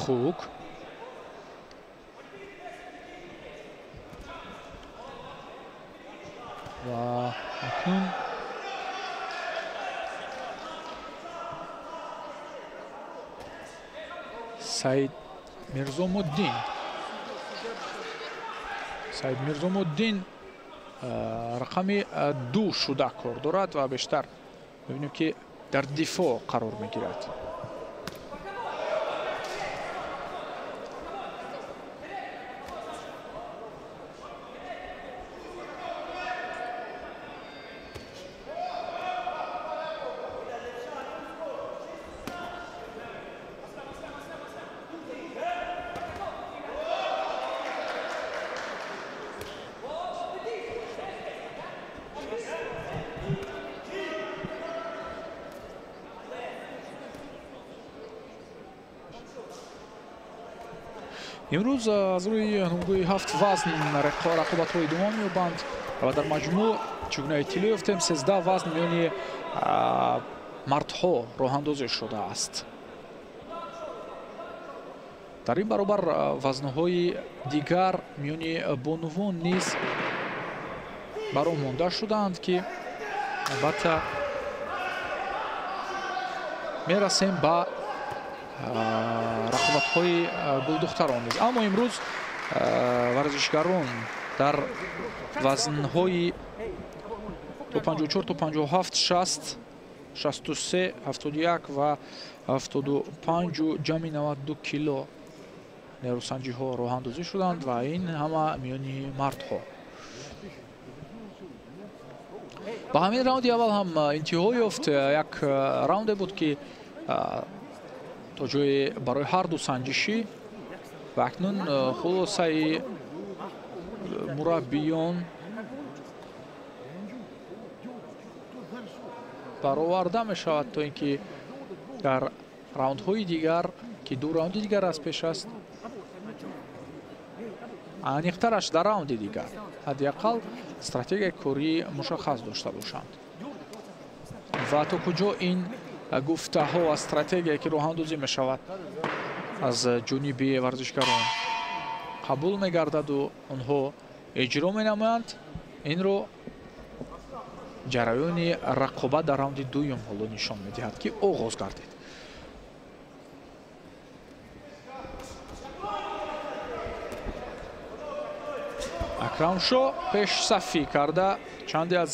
Хук. Ва акнун Саид Мирзомуддин. Саид Мирзомуддин рақами 2 шуда кор дорад ва бештар мебинем, ки дар дифоъ қарор мегирад. Имрӯз аз рӯи нумгӯи 7 вазн рақобатҳо идома меёбанд ва дар маҷмӯъ чӣ гуна иттилоъ ёфтем, 13 вазн миёни мардҳо роҳандозӣ шудааст. Дар ин баробар вазнҳои дигар миёни бонувон низ бароҳ монда шудаанд, ки албатта мерасем ба рақобатҳои гулдухтарон низ. Аммо имрӯз варзишгарон дар вазнҳои то 54, то 57, 60, 63, 71 ва 75 ҷамъи 92 кило нерӯсанҷиҳо роҳандозӣ шуданд ва ин ҳама миёни мардҳо. Ба ҳамин раунди аввал ҳам интиҳо ёфт. Як раунде буд, ки то ҷое барои ҳар ду санҷишӣ ва акнун хулосаи мураббиён бароварда мешавад, то ин ки дар раундҳои дигар, ки 2 раунди дигар аз пеш аст, аниқтараш дар раунди дигар ҳадди ақал стратегияи корӣ мушаххас дошта бошанд ва то куҷо ин гуфтаҳо ва стратегия, ки роҳандозӣ мешавад аз ҷониби варзишгарон, қабул мегардаду онҳо иҷро менамоянд, инро ҷараёни рақобат дар раунди дуюм ҳоло нишон медиҳад, ки оғоз гардид. Акрамшо пешсафӣ карда чанде аз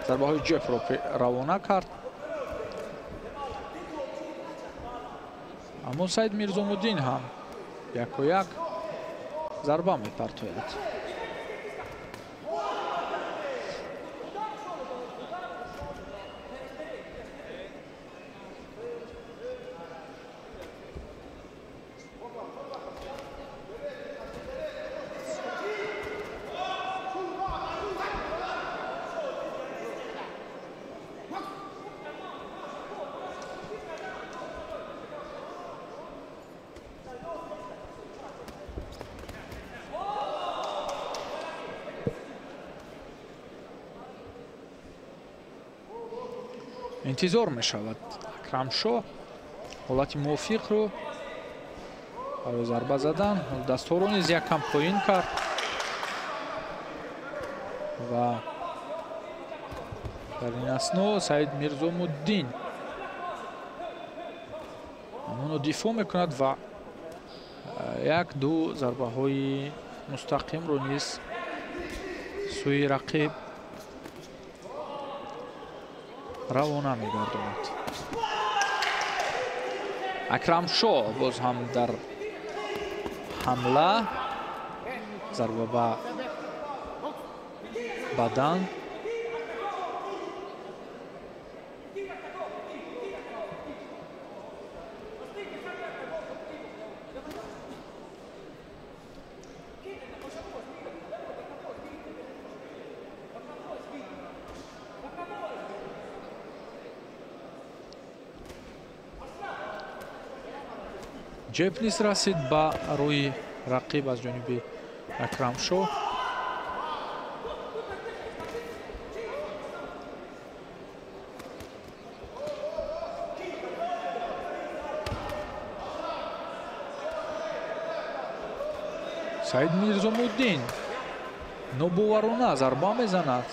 зарбаҳои ҷебро равона кард, аммо Саид Мирзомуддин ҳам якояк зарба мепартояд. Интизор мешавад Акрамшо ҳолати мувофиқро барои зарба задан. Дастҳоро низ якам поин кард ва дар ин асно Саид Мирзомуддин ҳамонро дифоъ мекунад ва 1-2 зарбаҳои мустақимро низ сӯи рақиб равона мегардонад. Акрамшо боз ҳам дар ҳамла, зарба ба бадан. Ҷеб низ расид ба рӯи рақиб аз ҷониби Акрамшо. Саид Мирзомуддин нобоварона зарба мезанад.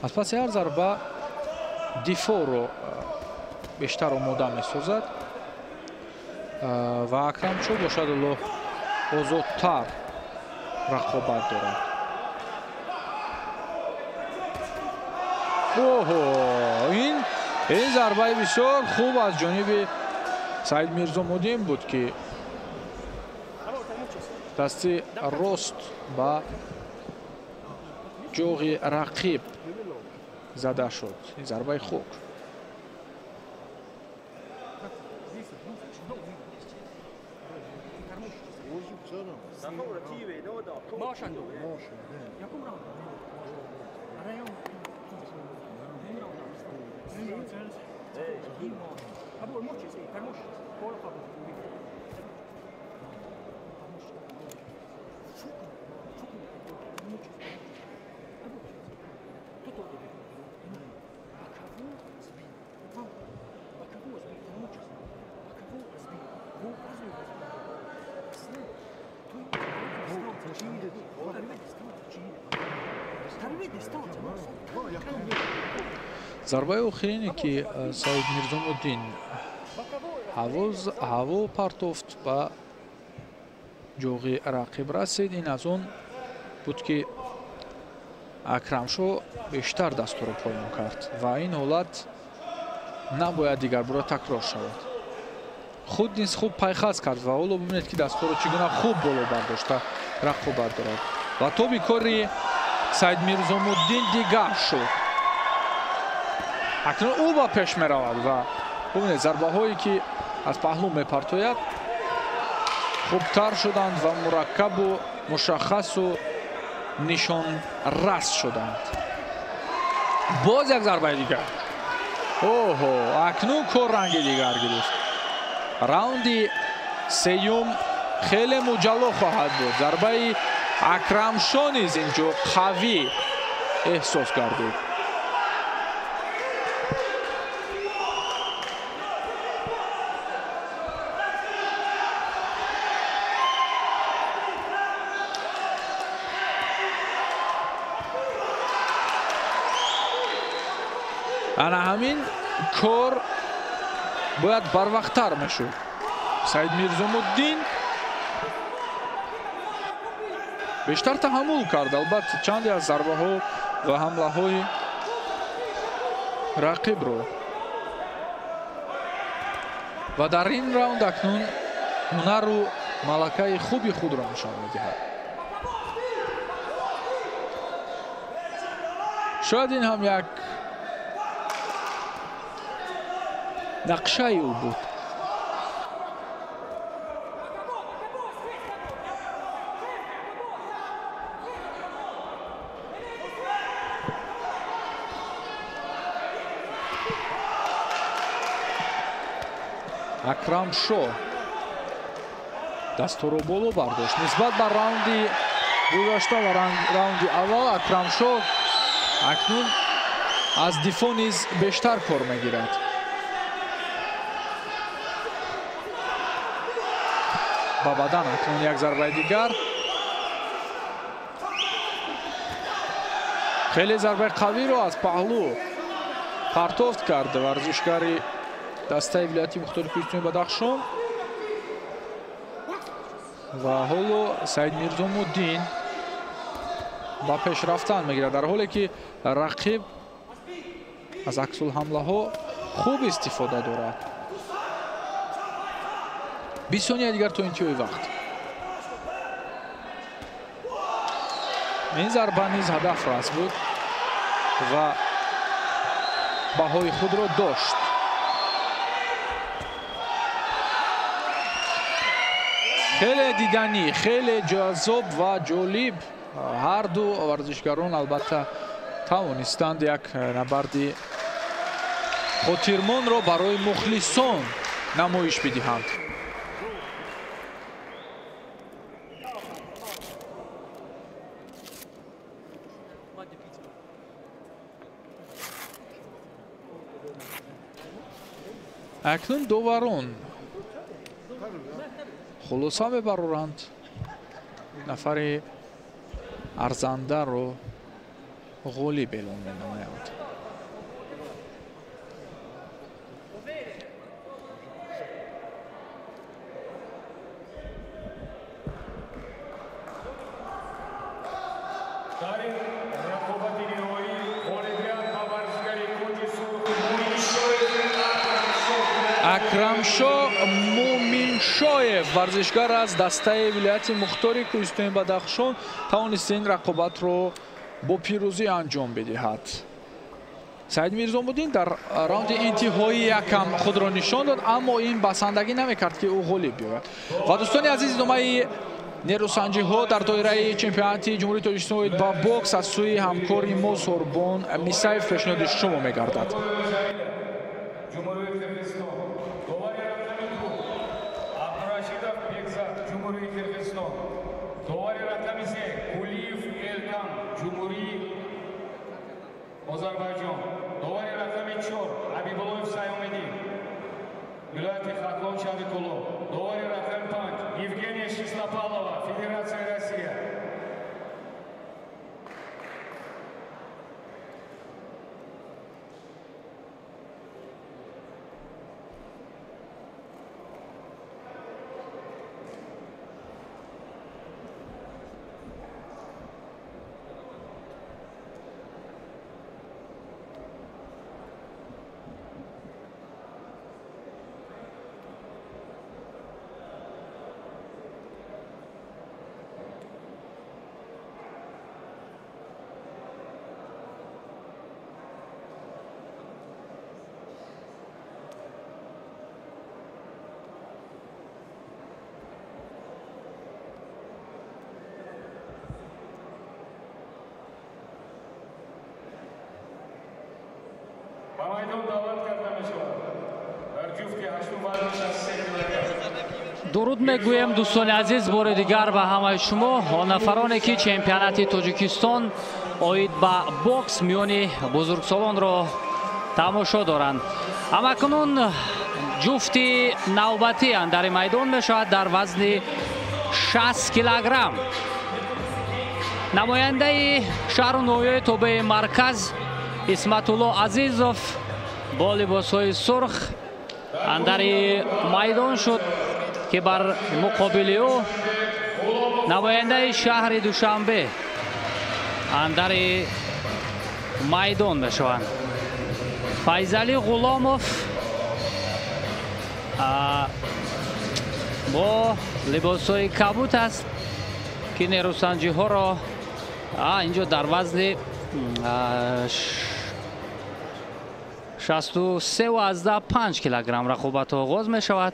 Аз паси ҳар зарба дифоъро бештар омода месозад ва Акрамшо бошад ҳоло озодтар рақобат дорад. Оҳо, ин зарбаи бисёр хуб аз ҷониби Саид Мирзомуддин буд, ки дасти рост ба ҷоғи рақиб зада шуд. Ин зарбаи хуб. Зарбаи охирине, ки Саид Мирзомуддин ҳаво партофт, ба ҷоғи рақиб расид. Ин аз он буд, ки Акрамшо бештар дастурро поён кард ва ин ҳолат набояд дигарбора такрор шавад. Худ низ хуб пайхаз кард ва ҳоло бибинед, ки дастҳоро чӣ гуна хуб боло бардошта рақобат дорад. Ва тоби кори Саид Мирзомуддин дигар шуд. Акнун ӯ ба пеш меравад ва бубинед, зарбаҳое ки аз паҳлӯ мепартояд хубтар шуданд ва мураккабу мушаххасу нишонрас шуданд. Боз як зарбаи дигар. Оҳо, акнун кор ранги дигар гирифт. Раунди сеюм хеле муҷалло хоҳад буд. Зарбаи Акрамшо низ инҷо қавӣ эҳсос гардид. Ана ҳамин кор бояд барвақттар мешуд. Саид Мирзомуддин бештар таҳаммул кард. Албатта, чанде аз зарбаҳо ва ҳамлаҳои рақибро. Ва дар ин раунд акнун ҳунару малакаи хуби худро нишон медиҳад. Шояд ин ҳам як нақшаи ӯ буд. Акрамшо дастҳоро боло бардошт. Нисбат ба раунди гузашта ва раунди аввал Акрамшо акнун аз дифоъ низ бештар кор мегирад. Ба бадан акнун як зарбаи дигар. Хеле зарбаи қавиро аз паҳлӯ партофт кард варзишгари дастаи вилояти мухтори кӯҳистони Бадахшон. Ва ҳоло Саид Мирзомуддин ба пеш рафтан мегирад, дар ҳоле ки рақиб аз аксулҳамлаҳо хуб истифода дорад. 20 сония дигар то интиҳои вақт. Ин зарба низ ҳадаф рас буд ва баҳои худро дошт. Хеле диданӣ, хеле ҷаззоб ва ҷолиб. Ҳар ду варзишгарон албатта тавонистанд як набарди хотирмонро барои мухлисон намоиш бидиҳанд. Акнун доварон хулоса мебароранд, нафари арзандаро ғолиб эълон менамоянд. Акрамшо Муминшоев, варзишгар аз дастаи вилояти мухтори Кӯҳистони Бадахшон, тавонист ин рақобатро бо пирӯзӣ анҷом бидиҳад. Саид Мирзомуддин дар раунди интиҳоӣ якам худро нишон дод, аммо ин басандагӣ намекард, ки ӯ ғолиб биёяд. Ва дӯстони азиз, идомаи нерӯсанҷиҳо дар доираи чемпионати Ҷумҳурии Тоҷикистон оид ба бокс аз сӯи ҳамкори мо Сорбон Мисаев пешниҳоди шумо мегардад. Озарбойҷон. Довари рақами 4 Ҳабибуллоев Саёмиддин, вилояти Хатлон, шаҳри Кӯлоб. Довари рақами 5 Евгения Шистопалова, Федерация Россия. Ба майдон даъват карда мешавад дар ҷуфти ҳаштум вазни 63 килограмм. Дуруд мегӯем, дӯстони азиз, бори дигар ба ҳамаи шумо, он нафароне ки чемпионати Тоҷикистон оид ба бокс миёни бузургсолонро тамошо доранд. Ҳамакунун ҷуфти навбатӣ андари майдон мешавад дар вазни 60 килограмм. Намояндаи шаҳру ноҳияи тобеи марказ Исматулло Азизов бо либосҳои сурх андари майдон шуд, ки бар муқобили ӯ намояндаи шаҳри Душанбе андари майдон мешаванд. Файзалӣ Ғуломов бо либосҳои кабут аст, ки нерӯсанҷиҳоро инҷо дар вазни 63,5 килограмм рақобат оғоз мешавад.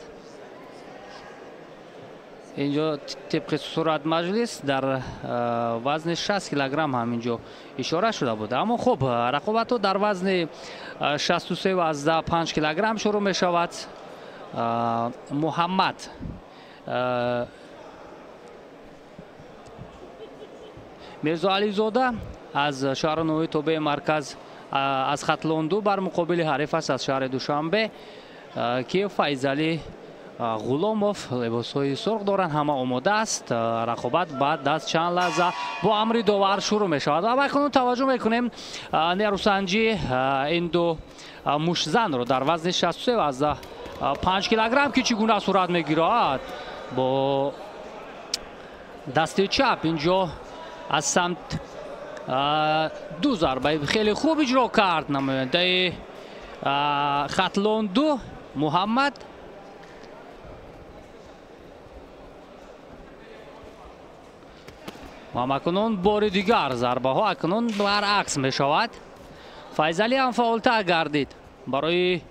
Инҷо тибқи сурат маҷлис дар вазни 60 килограмм ҳам инҷо ишора шуда буд. Аммо хуб, рақобатҳо дар вазни 63,5 килограмм шурӯъ мешавад. Муҳаммад Мирзоализода аз шаҳру ноҳияи тобеи марказ аз Хатлонду бар муқобили ҳариф аст аз шаҳри Душанбе, ки Файзалӣ Ғуломов либосҳои сурх доранд. Ҳама омода аст. Рақобат баъд аз чанд лаҳза бо амри довар шурӯъ мешавад. Ва акнун таваҷҷӯҳ мекунем нерӯсанҷи ин ду муштзанро дар вазни 63,5 килограмм, ки чӣ гуна сурат мегирад бо дасти чап инҷо аз самт ду зарбаи хеле хуб иҷро кард намояндаи Хатлонду Муҳаммад. Ва акнун бори дигар зарбаҳо акнун баръакс мешавад. Файзалӣ ҳам фаъолтар гардид, барои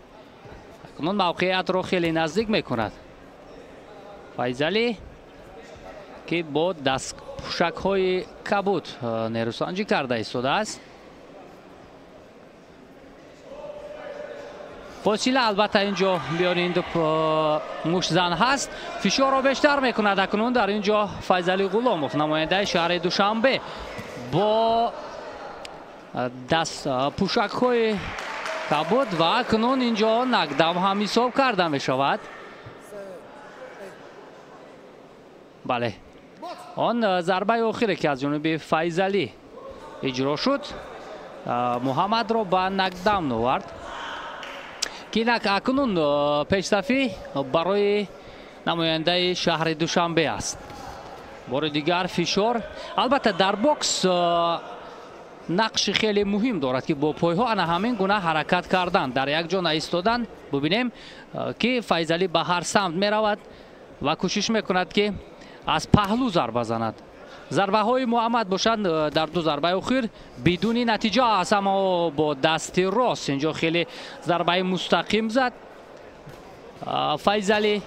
акнун мавқеиятро хеле наздик мекунад. Файзалӣ, ки бо дастпӯшакҳои кабуд нерӯсанҷӣ карда истодааст. Фосила албатта инҷо миёни ин ду муштзан ҳаст. Фишорро бештар мекунад акнун дар инҷо Файзалӣ Ғуломов, намояндаи шаҳри Душанбе, бо дастпӯшакҳои кабуд ва акнун инҷо нокдаун ҳам ҳисоб карда мешавад. Бале, он зарбаи охире ки аз ҷониби Файзалӣ иҷро шуд, Муҳаммадро ба нокдаун овард, ки инак акнун пешсафӣ барои намояндаи шаҳри Душанбе аст. Бори дигар фишор. Албатта, дар бокс нақши хеле муҳим дорад, ки бо пойҳо ана ҳамин гуна ҳаракат кардан, дар як ҷо наистодан. Бубинем, ки Файзалӣ ба ҳар самт меравад ва кӯшиш мекунад, ки аз паҳлӯ зарба занад. Зарбаҳои Муҳаммад бошанд дар ду зарбаи охир бидуни натиҷа аст, аммо бо дасти рост инҷо хеле зарбаи мустақим зад Файзалӣ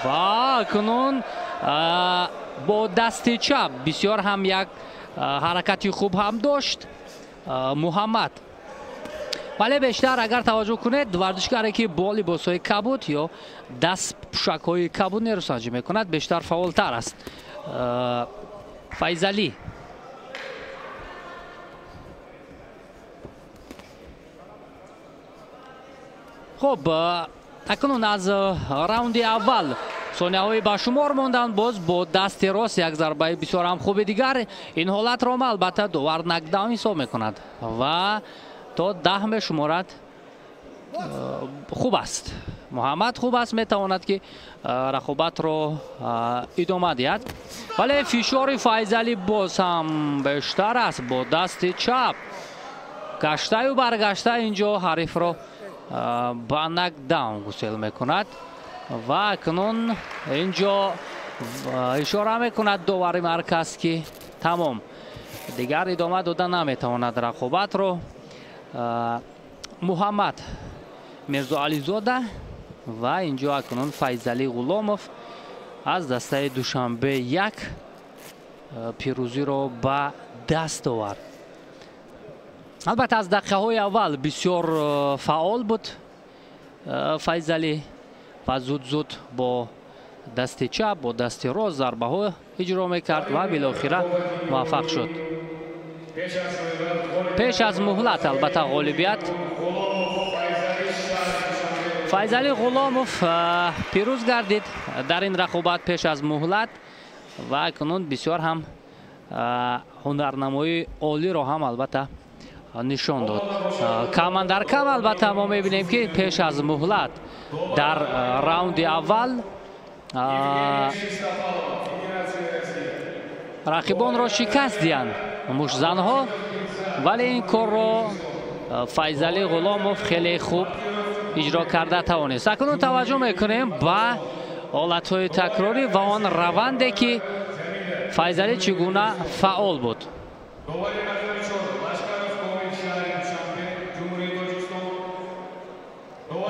ва акнун бо дасти чап бисёр ҳам як ҳаракати хуб ҳам дошт Муҳаммад. Вале бештар агар таваҷҷӯҳ кунед, варзишгаре ки бо либосҳои кабуд ё дастпӯшакҳои кабуд нерӯсанҷӣ мекунад, бештар фаъолтар аст Файзалӣ. Хуб, акнун аз раунди аввал сонияҳои ба шумор монданд. Боз бо дасти рост як зарбаи бисёр ҳам хуби дигар. Ин ҳолатро албатта довар нокдаун ҳисоб мекунад ва то 10 мешуморад. Хуб аст Муҳаммад, хуб аст, метавонад ки рақобатро идома диҳад, вале фишори Файзалӣ боз ҳам бештар аст. Бо дасти чап гаштаю баргашта инҷо ҳарифро ба нокдаун гусел мекунад ва акнун инҷо ишора мекунад довари марказ, ки тамом, дигар идома дода наметавонад рақобатро Муҳаммад Мирзоализода. Ва инҷо акнун Файзалӣ Ғуломов аз дастаи Душанбе як пирӯзиро ба даст овард. Албатта, аз дақиқаҳои аввал бисёр фаъол буд Файзалӣ ва зуд-зуд бо дасти чап, бо дасти рост зарбаҳо иҷро мекард ва билохира муваффақ шуд. Пеш аз муҳлат албатта ғолибият Файзалӣ Ғуломов пирӯз гардид дар ин рақобат пеш аз муҳлат ва акнун бисёр ҳам ҳунарнамоии олиро ҳам албатта нишон дод. Каман дар кам албатта мо мебинем, ки пеш аз муҳлат дар раунди аввал рақибонро шикаст диҳанд муштзанҳо, вале ин корро Файзалӣ Ғуломов хеле хуб иҷро карда тавонист. Акнун таваҷҷӯҳ мекунем ба ҳолатҳои такрорӣ ва он раванде, ки Файзалӣ чӣ гуна фаъол буд.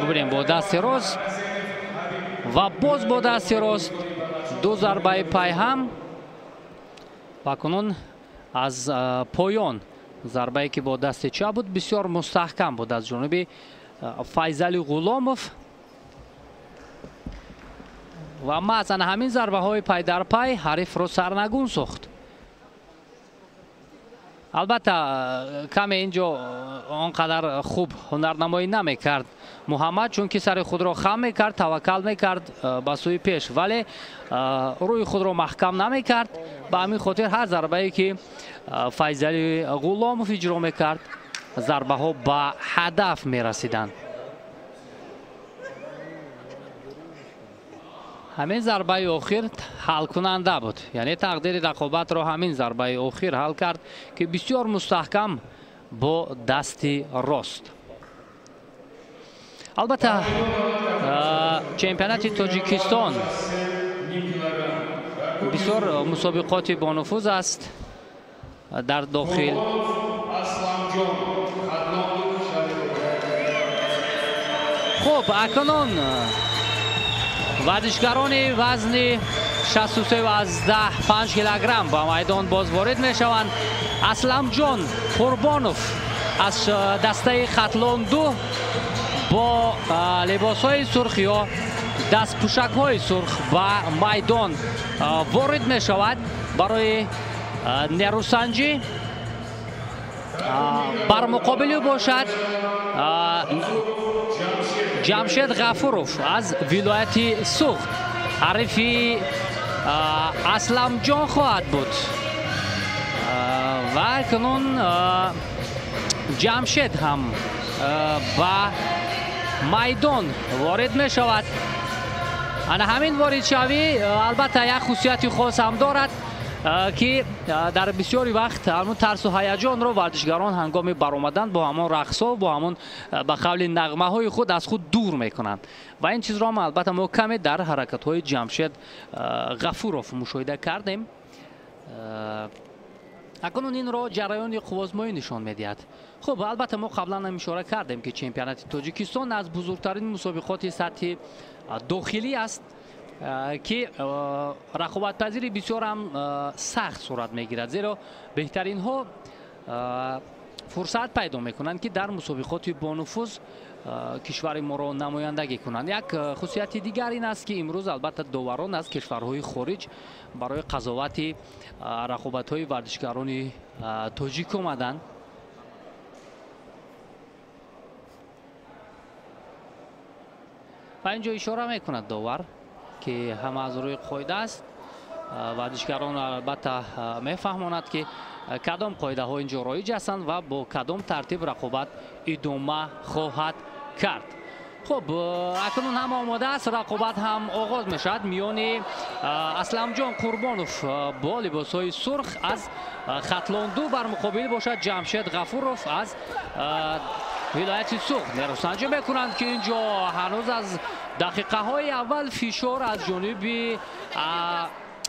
Бубинем, бо дасти рост ва боз бо дасти рост ду зарбаи пайҳам ва акнун аз поён зарбае, ки бо дасти чап буд, бисёр мустаҳкам буд аз ҷониби Файзалӣ Ғуломов ва маҳз ана ҳамин зарбаҳои пай дар пай ҳарифро сарнагун сохт. Албатта, каме инҷо он қадар хуб ҳунарнамоӣ намекард Муҳаммад, чунки сари худро хам мекард, таваккал мекард ба сӯи пеш, вале рӯи худро маҳкам намекард. Ба ҳамин хотир ҳар зарбае, ки Файзалӣ Ғуломов иҷро мекард, зарбаҳо ба ҳадаф мерасиданд. Ҳамин зарбаи охир ҳалкунанда буд, яъне тақдири рақобатро ҳамин зарбаи охир ҳал кард, ки бисёр мустаҳкам бо дасти рост. Албатта, чемпионати Тоҷикистон бисёр мусобиқоти бонуфуз аст дар дохил. Хуб, акнун варзишгарони вазни 63,5 килограмм ба майдон боз ворид мешаванд. Асламҷон Қурбонов аз дастаи Хатлон 2 бо либосҳои сурх ё дастпӯшакҳои сурх ба майдон ворид мешавад барои нерӯсанҷӣ. Бар муқобили ӯ бошад Ҷамшед Ғафуров аз вилояти Суғд, ҳарифи Асламҷон хоҳад буд. Ва акнун Ҷамшед ҳам ба майдон ворид мешавад. Ана ҳамин воридшавӣ албатта як хусусияти хос ҳам дорад, ки дар бисёри вақт ҳамон тарсу ҳаяҷонро варзишгарон ҳангоми баромадан бо ҳамон рақсҳо, бо ҳамон ба қавли нағмаҳои худ аз худ дур мекунанд. Ва ин чизро ҳам албатта мо каме дар ҳаракатҳои Ҷамшед Ғафуров мушоҳида кардем. Акнун инро ҷараёни қуввозмоӣ нишон медиҳад. Хуб, албатта мо қаблан ҳам ишора кардем, ки чемпионати Тоҷикистон аз бузургтарин мусобиқоти сатҳи дохилӣ аст, ки рақобатпазири бисёр ҳам сахт сурат мегирад, зеро беҳтаринҳо фурсат пайдо мекунанд, ки дар мусобиқоти бонуфуз кишвари моро намояндагӣ кунанд. Як хусусияти дигар ин аст, ки имрӯз албатта доварон аз кишварҳои хориҷ барои қазовати рақобатҳои варзишгарони тоҷик омаданд. Ва инҷо ишора мекунад довар, ки ҳама аз рӯи қоида аст. Варзишгарон албатта мефаҳмонад, ки кадом қоидаҳо инҷо роиҷ ҳастанд ва бо кадом тартиб рақобат идома хоҳад кард. Хуб, акнун ҳама омода аст, рақобат ҳам оғоз мешавад миёни Асламҷон Қурбонов бо либосҳои сурх аз Хатлон 2, бар муқобил бошад Ҷамшед Ғафуров аз вилояти Суғд. Нерӯсанҷӣ мекунанд, ки инҷо ҳанӯз аз дақиқаҳои аввал фишор аз ҷониби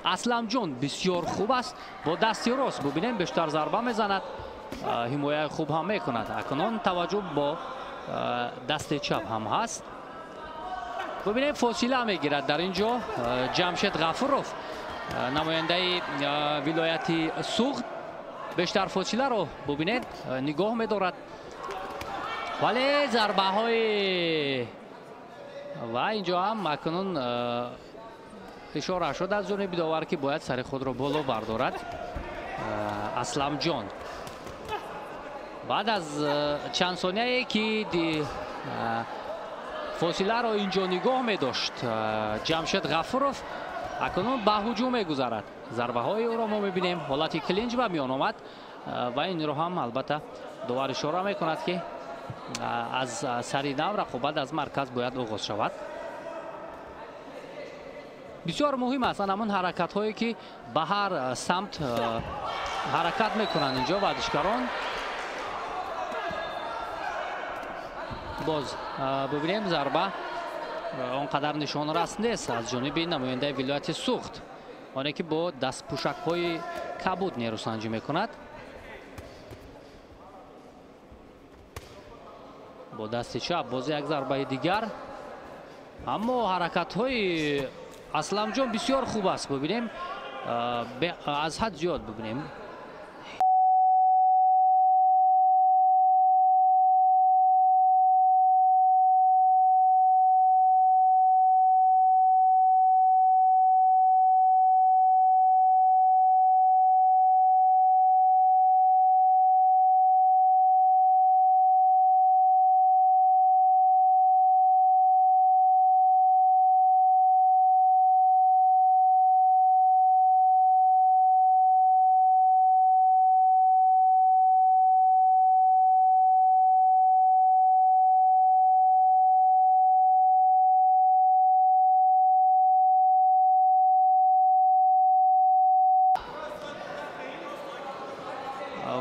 Асламҷон бисёр хуб аст. Бо дасти рост бубинем, бештар зарба мезанад, ҳимояи хуб ҳам мекунад. Акнун таваҷҷӯҳ бо дасти чап ҳам ҳаст. Бубинем, фосила мегирад дар ин ҷо Ҷамшед Ғафуров, намояндаи вилояти Суғд. Бештар фосиларо бубинед, нигоҳ медорад, вале зарбаҳои ва инҷо ҳам акнун ишора шуд аз ҷониби довар, ки бояд сари худро боло бардорад Асламҷон. Баъд аз чанд сонияе ки фосиларо инҷо нигоҳ медошт Ҷамшед Ғафуров, акнун ба ҳуҷум мегузарад. Зарбаҳои ӯро мо мебинем, ҳолати клинч ба миён омад ва инро ҳам албатта довар ишора мекунад, ки аз сари нав рақобат аз марказ бояд оғоз шавад. Бисёр муҳим аст ҳамон ҳаракатҳое, ки ба ҳар самт ҳаракат мекунанд инҷо варзишгарон. Боз бибинем, зарба он қадар нишонрас нест аз ҷониби намояндаи вилояти Суғд, оне ки бо дастпӯшакҳои кабуд нерӯсанҷӣ мекунад. Бо дасти чап боз як зарбаи дигар, аммо ҳаракатҳои Асламҷон бисёр хуб аст. Бибинем, аз ҳад зиёд бибинем.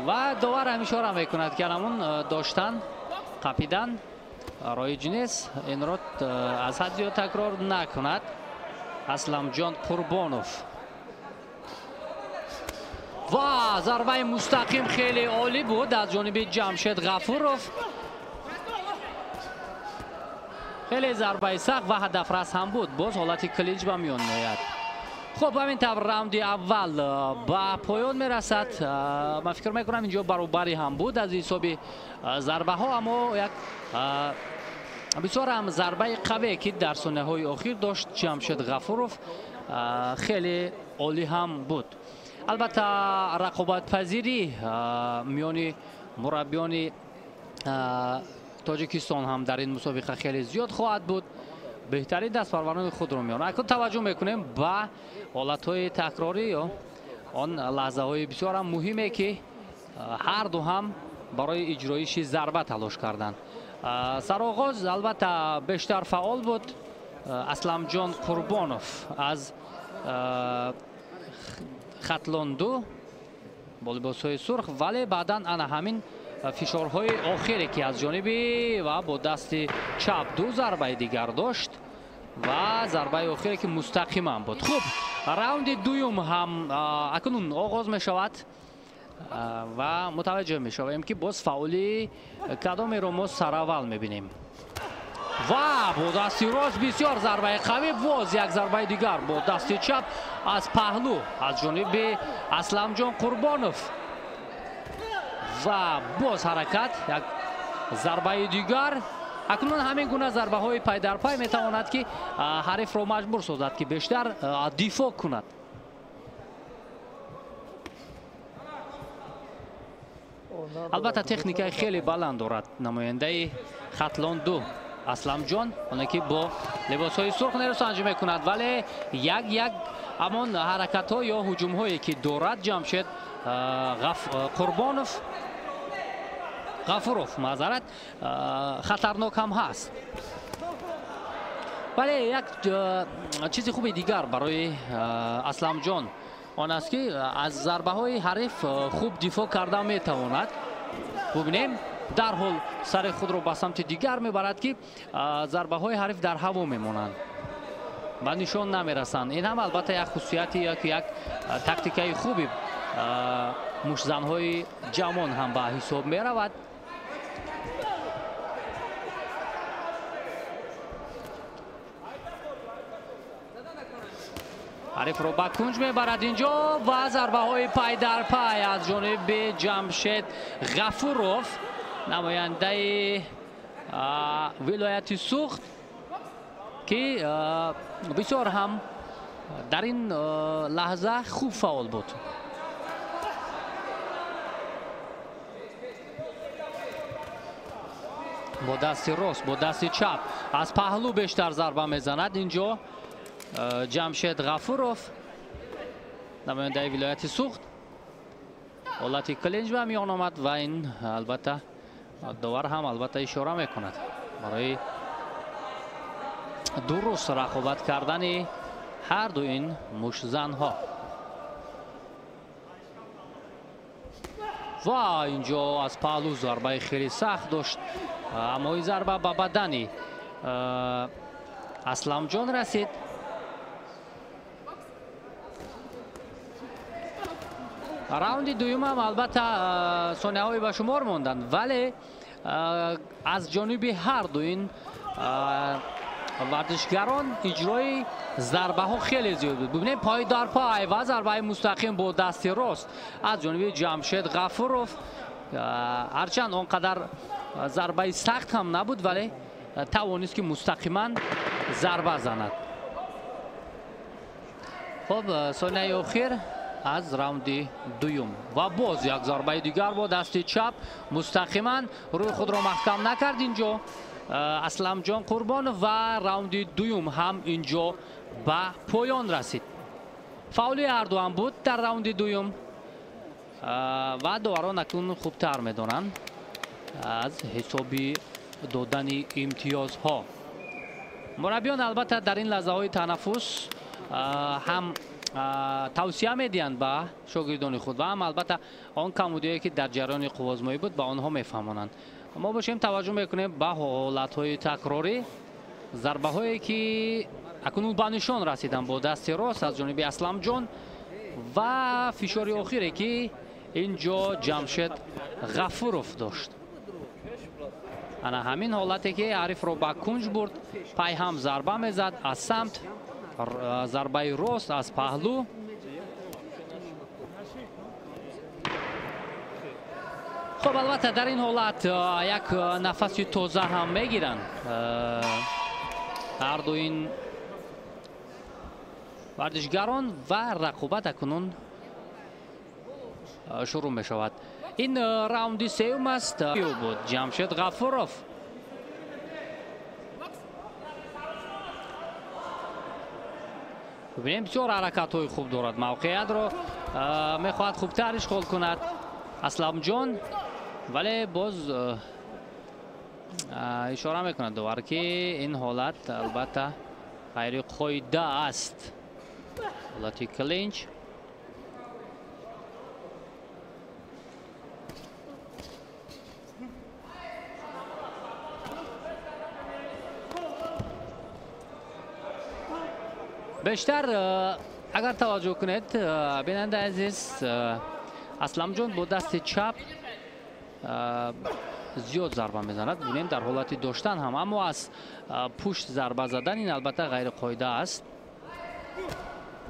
Ва довар ҳам ишора мекунад, ки ҳамон доштан, қапидан роиҷ нест. Инро аз ҳад зиёд такрор накунад Асламҷон Қурбонов. Ва зарбаи мустақим хеле олӣ буд аз ҷониби Ҷамшед Ғафуров. Хеле зарбаи сахт ва ҳадафрас ҳам буд. Боз ҳолати клинч ба миён меояд. Хуб, ҳамин тавр раунди аввал ба поён мерасад. Ман фикр мекунам, инҷо баробарӣ ҳам буд аз ҳисоби зарбаҳо, аммо як бисёр ҳам зарбаи қавие, ки дар сонияҳои охир дошт Ҷамшед Ғафуров, хеле олӣ ҳам буд. Албатта рақобатпазирӣ миёни Мураббиёни Тоҷикистон ҳам дар ин мусобиқа хеле зиёд хоҳад буд. Беҳтарин дастпарварони худро меоранд. Акнун таваҷҷӯҳ мекунем ба ҳолатҳои такрорӣ ё он лаҳзаҳои бисёр ҳам муҳиме, ки ҳар ду ҳам барои иҷроиши зарба талош карданд. Сароғоз албатта бештар фаъол буд Асламҷон Қурбонов аз Хатлон 2 бо либосҳои сурх, вале баъдан ана ҳамин фишорҳои охире, ки аз ҷониби ва бо дасти чап ду зарбаи дигар дошт ва зарбаи охире, ки мустақиман буд. Хуб, раунди дуюм ҳам акнун оғоз мешавад ва мутаваҷҷӯҳ мешавем, ки боз фаъоли кадомеро мо сараввал мебинем. Ва бо дасти рост бисёр зарбаи қавӣ, боз як зарбаи дигар бо дасти чап аз паҳлӯ аз ҷониби Асламҷон Қурбонов ва боз ҳаракат, як зарбаи дигар. Акнун ҳамин гуна зарбаҳои пайдарпай метавонад, ки ҳарифро маҷбур созад, ки бештар дифоъ кунад. Албатта техникаи хеле баланд дорад намояндаи Хатлон 2 Асламҷон, оне ки бо либосҳои сурх нерӯсанҷӣ мекунад, вале як ҳамон ҳаракатҳо ё ҳуҷумҳое, ки дорад Ҷамшед Қурбонов Ғафуров, маъзарат, хатарнок ҳам ҳаст. Вале як чизи хуби дигар барои Асламҷон он аст, ки аз зарбаҳои ҳариф хуб дифоъ карда метавонад. Бубинем, дарҳол сари худро ба самти дигар мебарад, ки зарбаҳои ҳариф дар ҳаво мемонанд, ба нишон намерасанд. Ин ҳам албатта як хусусияти як тактикаи хуби муштзанҳои ҷавон ҳам ба ҳисоб меравад. Ҳарифро ба кунҷ мебарад инҷо ва зарбаҳои пай дар пай аз ҷониби Ҷамшед Ғафуров, намояндаи вилояти Суғд, ки бисёр ҳам дар ин лаҳза хуб фаъол буд. Бо дасти рост, бо дасти чап аз паҳлӯ бештар зарба мезанад инҷо Ҷамшед Ғафуров, намояндаи вилояти Суғд. Ҳолати клинч ба миён омад ва ин албатта довар ҳам албатта ишора мекунад барои дуруст рақобат кардани ҳар ду ин муштзанҳо. Ва инҷо аз паҳлӯ зарбаи хеле сахт дошт, аммо ин зарба ба бадани Асламҷон расид. Раунди дуюм ҳам албатта сонияҳое ба шумор монданд, вале аз ҷониби ҳар ду ин варзишгарон иҷрои зарбаҳо хеле зиёд буд. Бубинем, пой дар пай ва зарбаи мустақим бо дасти рост аз ҷониби Ҷамшед Ғафуров. Ҳарчанд он қадар зарбаи сахт ҳам набуд, вале тавонист, ки мустақиман зарба занад. Хуб, сонияи охир аз раунди дуюм ва боз як зарбаи дигар бо дасти чап мустақиман рӯи худро маҳкам накард инҷо Асламҷон Қурбонов ва раунди дуюм ҳам инҷо ба поён расид. Фаъоли ҳарду ҳам буд дар раунди дуюм ва доварон акнун хубтар медонанд аз ҳисоби додани имтиёзҳо. Мураббиён албатта дар ин лаҳзаҳои танаффус ҳам тавсия медиҳанд ба шогирдони худ ва ҳам албатта он камбудиҳое, ки дар ҷараёни қувваозмоӣ буд, ба онҳо мефаҳмонанд. Мо бошем таваҷҷӯҳ мекунем ба ҳолатҳои такрорӣ, зарбаҳое, ки акнун ба нишон расиданд бо дасти рост аз ҷониби Асламҷон ва фишори охире, ки инҷо Ҷамшед Ғафуров дошт. Ана ҳамин ҳолате, ки ҳарифро ба кунҷ бурд, пайҳам зарба мезад аз самт, зарбаи рост аз паҳлӯ. Хуб, албатта дар ин ҳолат як нафаси тоза ҳам мегиранд ҳар ду ин варзишгарон ва рақобат акнун шурӯъ мешавад. Ин раунди сеюм аст. Буд Ҷамшед Ғафуров. Бибинем, бисёр ҳаракатҳои хуб дорад. Мавқеиятро мехоҳад хубтар ишғол кунад Асламҷон, вале боз ишора мекунад довар, ки ин ҳолат албатта ғайриқоида аст. Ҳолати клинч. Бештар агар таваҷҷӯҳ кунед, бинандаи азиз, Асламҷон бо дасти чап зиёд зарба мезанад. Бинем, дар ҳолати доштан ҳам, аммо аз пушт зарба задан ин албатта ғайриқоида аст.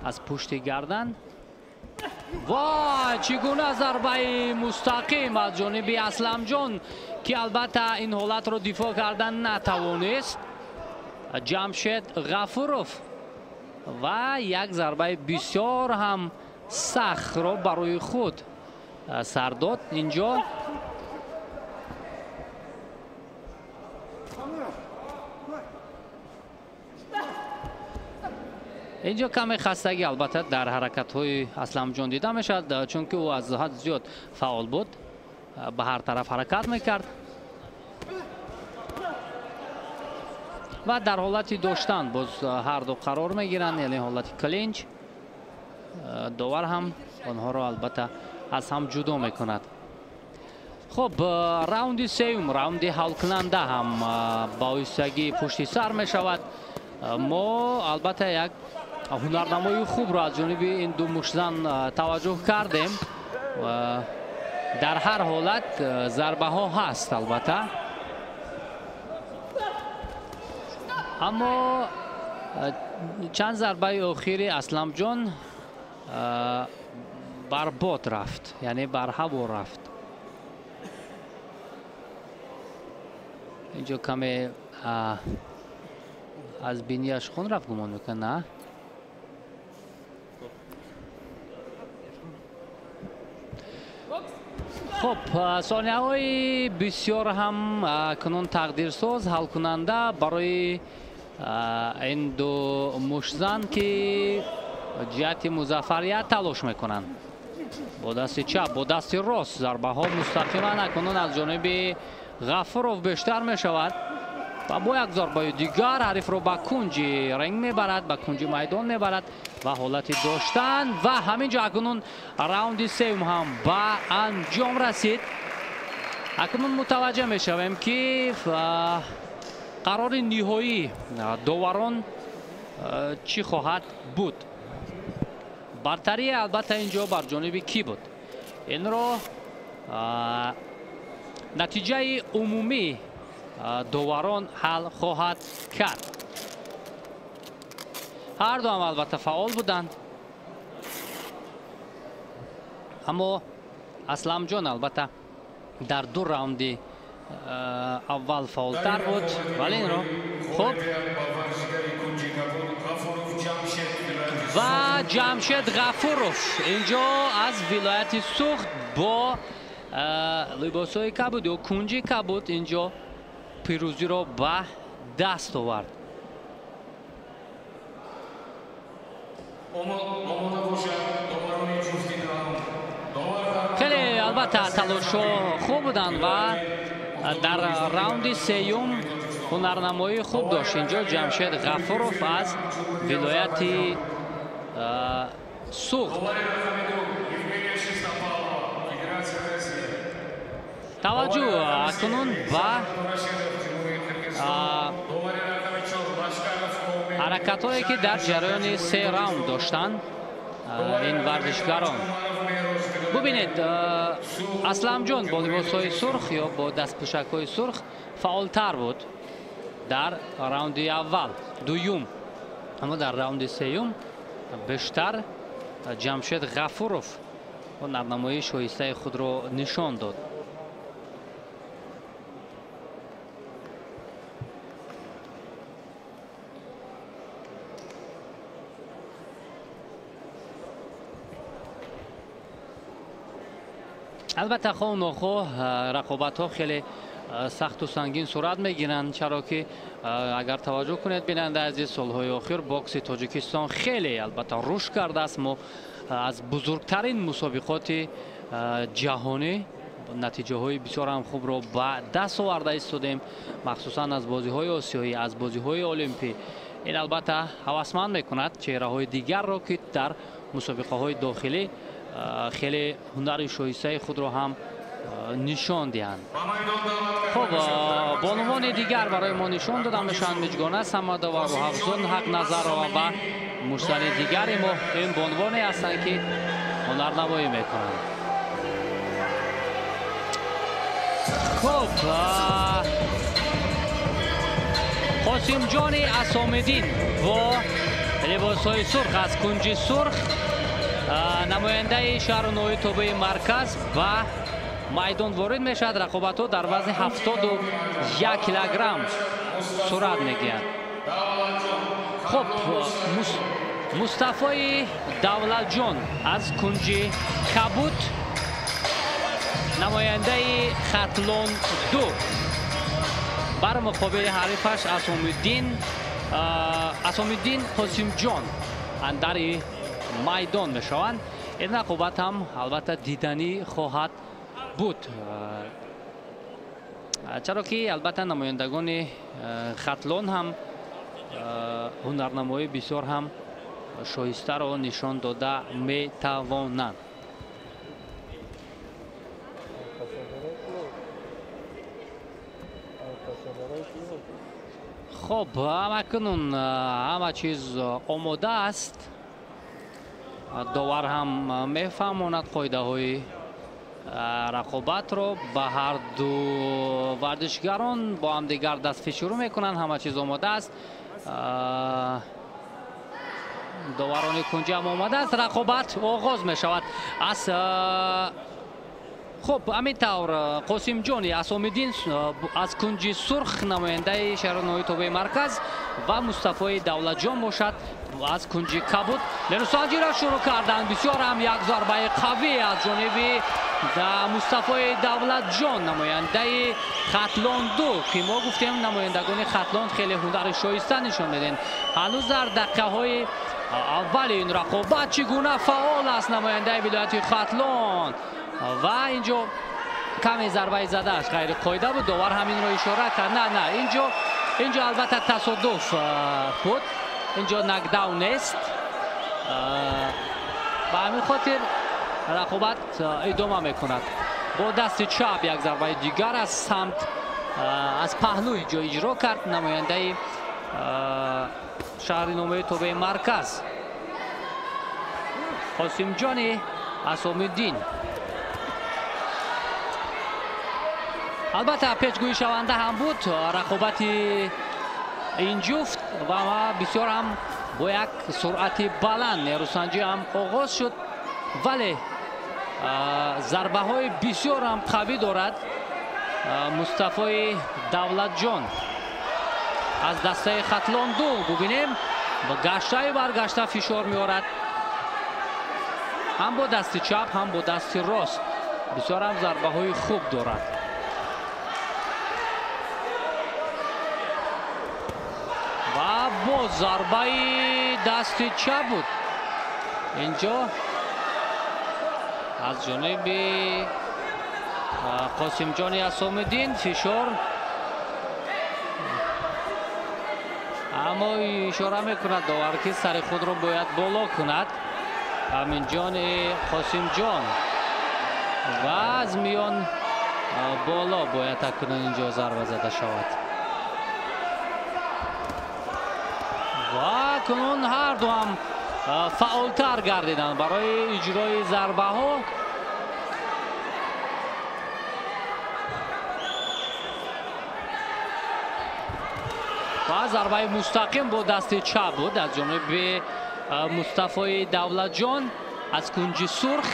Аз пушти гардан. Вой, чӣ гуна зарбаи мустақим аз ҷониби Асламҷон, ки албатта ин ҳолатро дифоъ кардан натавонист Ҷамшед Ғафуров ва як зарбаи бисёр ҳам сахтро барои худ сар дод инҷо. Инҷо каме хастагӣ албатта дар ҳаракатҳои Асламҷон дида мешавад, чунки ӯ аз ҳад зиёд фаъол буд, ба ҳар тараф ҳаракат мекард ва дар ҳолати доштан боз ҳар ду қарор мегиранд, яъне ҳолати клинч. Довар ҳам онҳоро албатта аз ҳам ҷудо мекунад. Хуб, раунди сеюм, раунди ҳалкунанда ҳам ба оҳистагӣ пушти сар мешавад. Мо албатта як ҳунарнамои хубро аз ҷониби ин ду муштзан таваҷҷӯҳ кардем. Дар ҳар ҳолат зарбаҳо ҳаст албатта, аммо чанд зарбаи охири Асламҷон барбод рафт, яъне бар ҳаво рафт. Инҷо каме аз бинияш хун рафт, гумон мекунам, на? Хуб, сонияҳои бисёр ҳам кунун тақдирсоз, ҳалкунанда барои ин ду муштзан, ки ҷиҳати музаффарият талош мекунанд. Бо дасти чап, бо дасти рост зарбаҳо мустақиман акнун аз ҷониби Ғафуров бештар мешавад ва бо як зарбаи дигар ҳарифро ба кунҷи ринг мебарад, ба кунҷи майдон мебарад ва ҳолати доштан. Ва ҳамин ҷо акнун раунди сеюм ҳам ба анҷом расид. Акнун мутаваҷҷеҳ мешавем, ки қарори ниҳоӣ доварон чӣ хоҳад буд. Бартарӣ албатта инҷо бар ҷониби кӣ буд? Инро натиҷаи умумӣ доварон ҳал хоҳад кард. Ҳар ду ҳам албатта фаъол буданд, аммо Асламҷон албатта дар ду раунди аввал фаъолтар буд, вале инро хуб. Ва Ҷамшед Ғафуров инҷо аз вилояти Суғд бо либосҳои кабуд ё кунҷи кабуд инҷо пирӯзиро ба даст овард. Хеле албатта талошҳо хуб буданд ва дар раунди сеюм ҳунарнамоии хуб дошт инҷо Ҷамшед Ғафуров аз вилояти Суғд. Таваҷҷӯҳ акнун ба ҳаракатҳое, ки дар ҷараёни се раунд доштанд ин варзишгарон. Бубинед, Асламҷон бо либосҳои сурх ё бо дастпӯшакҳои сурх фаъолтар буд дар раунди аввал, дуюм, аммо дар раунди сеюм бештар Ҷамшед Ғафуров ҳунарнамоии шоистаи худро нишон дод. Албатта хоҳу нохоҳ рақобатҳо хеле сахту сангин сурат мегиранд, чаро ки агар таваҷҷӯҳ кунед, бинандаи азиз, солҳои охир бокси Тоҷикистон хеле албатта рушд кардааст. Мо аз бузургтарин мусобиқоти ҷаҳонӣ натиҷаҳои бисёр ҳам хубро ба даст оварда истодем, махсусан аз бозиҳои осиёӣ, аз бозиҳои олимпӣ. Ин албатта ҳавасманд мекунад чеҳраҳои дигарро, ки дар мусобиқаҳои дохилӣ хеле ҳунари шоистаи худро ҳам нишон диҳанд. Хуб, бонувони дигар барои мо нишон дода мешаванд: Миҷгона Самадова, Рӯҳафзун Ҳақназарова ва муштари дигари мо. Ин бонувоне ҳастанд, ки ҳунарнамоӣ мекунанд. Хуб, Қосимҷони Асомиддин бо либосҳои сурх аз кунҷи сурх, намояндаи шаҳру ноҳияи тобеи марказ, ба майдон ворид мешавад. Рақобатҳо дар вазни 71 килограмм сурат мегиранд. Хуб, Мустафои Давлатҷон аз кунҷи кабуд, намояндаи Хатлон 2, бар муқобили ҳарифаш Асомиддин Қосимҷон андари майдон мешаванд. Ин рақобат ҳам албатта диданӣ хоҳад буд, чаро ки албатта намояндагони Хатлон ҳам ҳунарнамоии бисёр ҳам шоистаро нишон дода метавонанд. Хуб, ҳамакунун ҳама чиз омода аст. Довар ҳам мефаҳмонад қоидаҳои рақобатро ба ҳар ду варзишгарон, бо ҳамдигар дастфишурӯ мекунанд. Ҳама чиз омода аст. Доварони кунҷи ҳам омода аст. Рақобат оғоз мешавад. Аз хуб, ҳамин тавр Қосимҷони Асомиддин аз кунҷи сурх, намояндаи шаҳру ноҳияи тобеи марказ, ва Мустафои Давлатҷон бошад аз кунҷи кабуд. Нерӯсанҷиро шурӯъ карданд. Бисёр ҳам як зарбаи қавӣ аз ҷониби Мустафои Давлатҷон, намояндаи Хатлон 2, ки мо гуфтем намояндагони Хатлон хеле ҳунари шоиста нишон медиҳанд. Ҳанӯз дар дақиқаҳои аввали ин рақобат чӣ гуна фаъол аст намояндаи вилояти Хатлон, ва инҷо каме зарбаи задааш ғайриқоида буд. Довар ҳаминро ишора кард. На, на, инҷо албатта тасодуф буд, инҷо нокдаун нест. Ба ҳамин хотир рақобат идома мекунад. Бо дасти чап як зарбаи дигар аз самт, аз паҳлӯ инҷо иҷро кард намояндаи шаҳри номаи тобеи марказ Қосимҷони Асомиддин. Албатта пешгӯишаванда ҳам буд рақобати ин ҷуфт ва бисёр ҳам бо як суръати баланд нерӯсанҷӣ ҳам оғоз шуд, вале зарбаҳои бисёр ҳам қавӣ дорад Мустафои Давлатҷон аз дастаи Хатлон 2. Бубинем, гаштаю баргашта фишор меорад ҳам бо дасти чап, ҳам бо дасти рост. Бисёр ҳам зарбаҳои хуб дорад. Ва бо зарбаи дасти чап буд инҷо аз ҷониби Қосимҷони Асомиддин фишор, аммо ишора мекунад довар, ки сари худро бояд боло кунад Аминҷони Қосимҷон, ва аз миён боло бояд акнун инҷо зарба зада шавад. Ва акнун ҳар ду ҳам фаъолтар гардиданд барои иҷрои зарбаҳо. Ва зарбаи мустақим бо дасти чап буд аз ҷониби Мустафои Давлатҷон аз кунҷи сурх.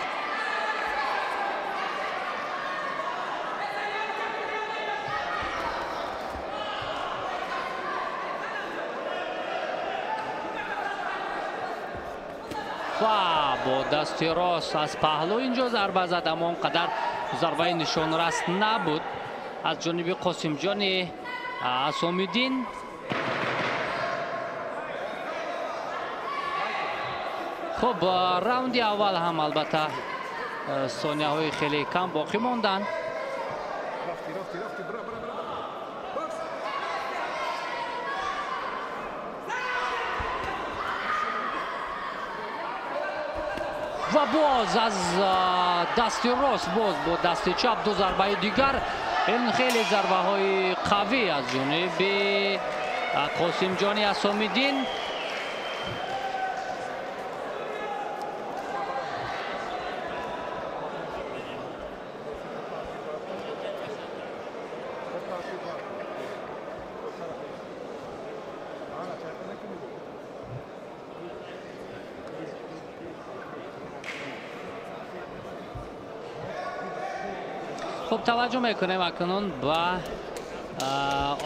Ва бо дасти рост аз паҳлӯ инҷо зарба зад, аммо он қадар Зарбаи нишонрас набуд аз ҷониби Қосимҷони Асомиддин. Хуб, раунди аввал ҳам албатта сонияҳои хеле кам боқӣ монданд. Ва боз аз дасти рост, боз бо дасти чап ду зарбаи дигар. Ин хеле зарбаҳои қавӣ аз ҷониби Қосимҷони Асомиддин. Хуб, таваҷҷӯҳ мекунем акнун ба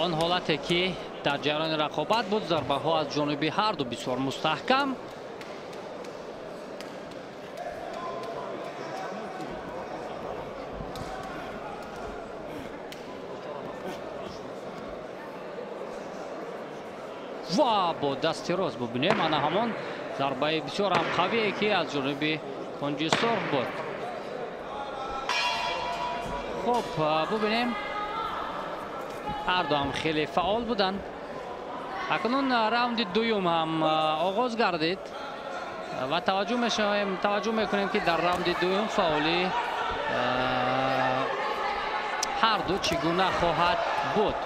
он ҳолате ки дар ҷараёни рақобат буд. Зарбаҳо аз ҷониби ҳарду бисёр мустаҳкам. Ва бо дасти рост бубинем, ана ҳамон зарбаи бисёр ҳам қавие ки аз ҷониби кунҷи сурх буд. Хуб, бубинем, ҳарду ҳам хеле фаъол буданд. Акнун раунди дуюм ҳам оғоз гардид ва таваҷҷӯҳ мекунем ки дар раунди дуюм фаъоли ҳарду чӣ гуна хоҳад буд.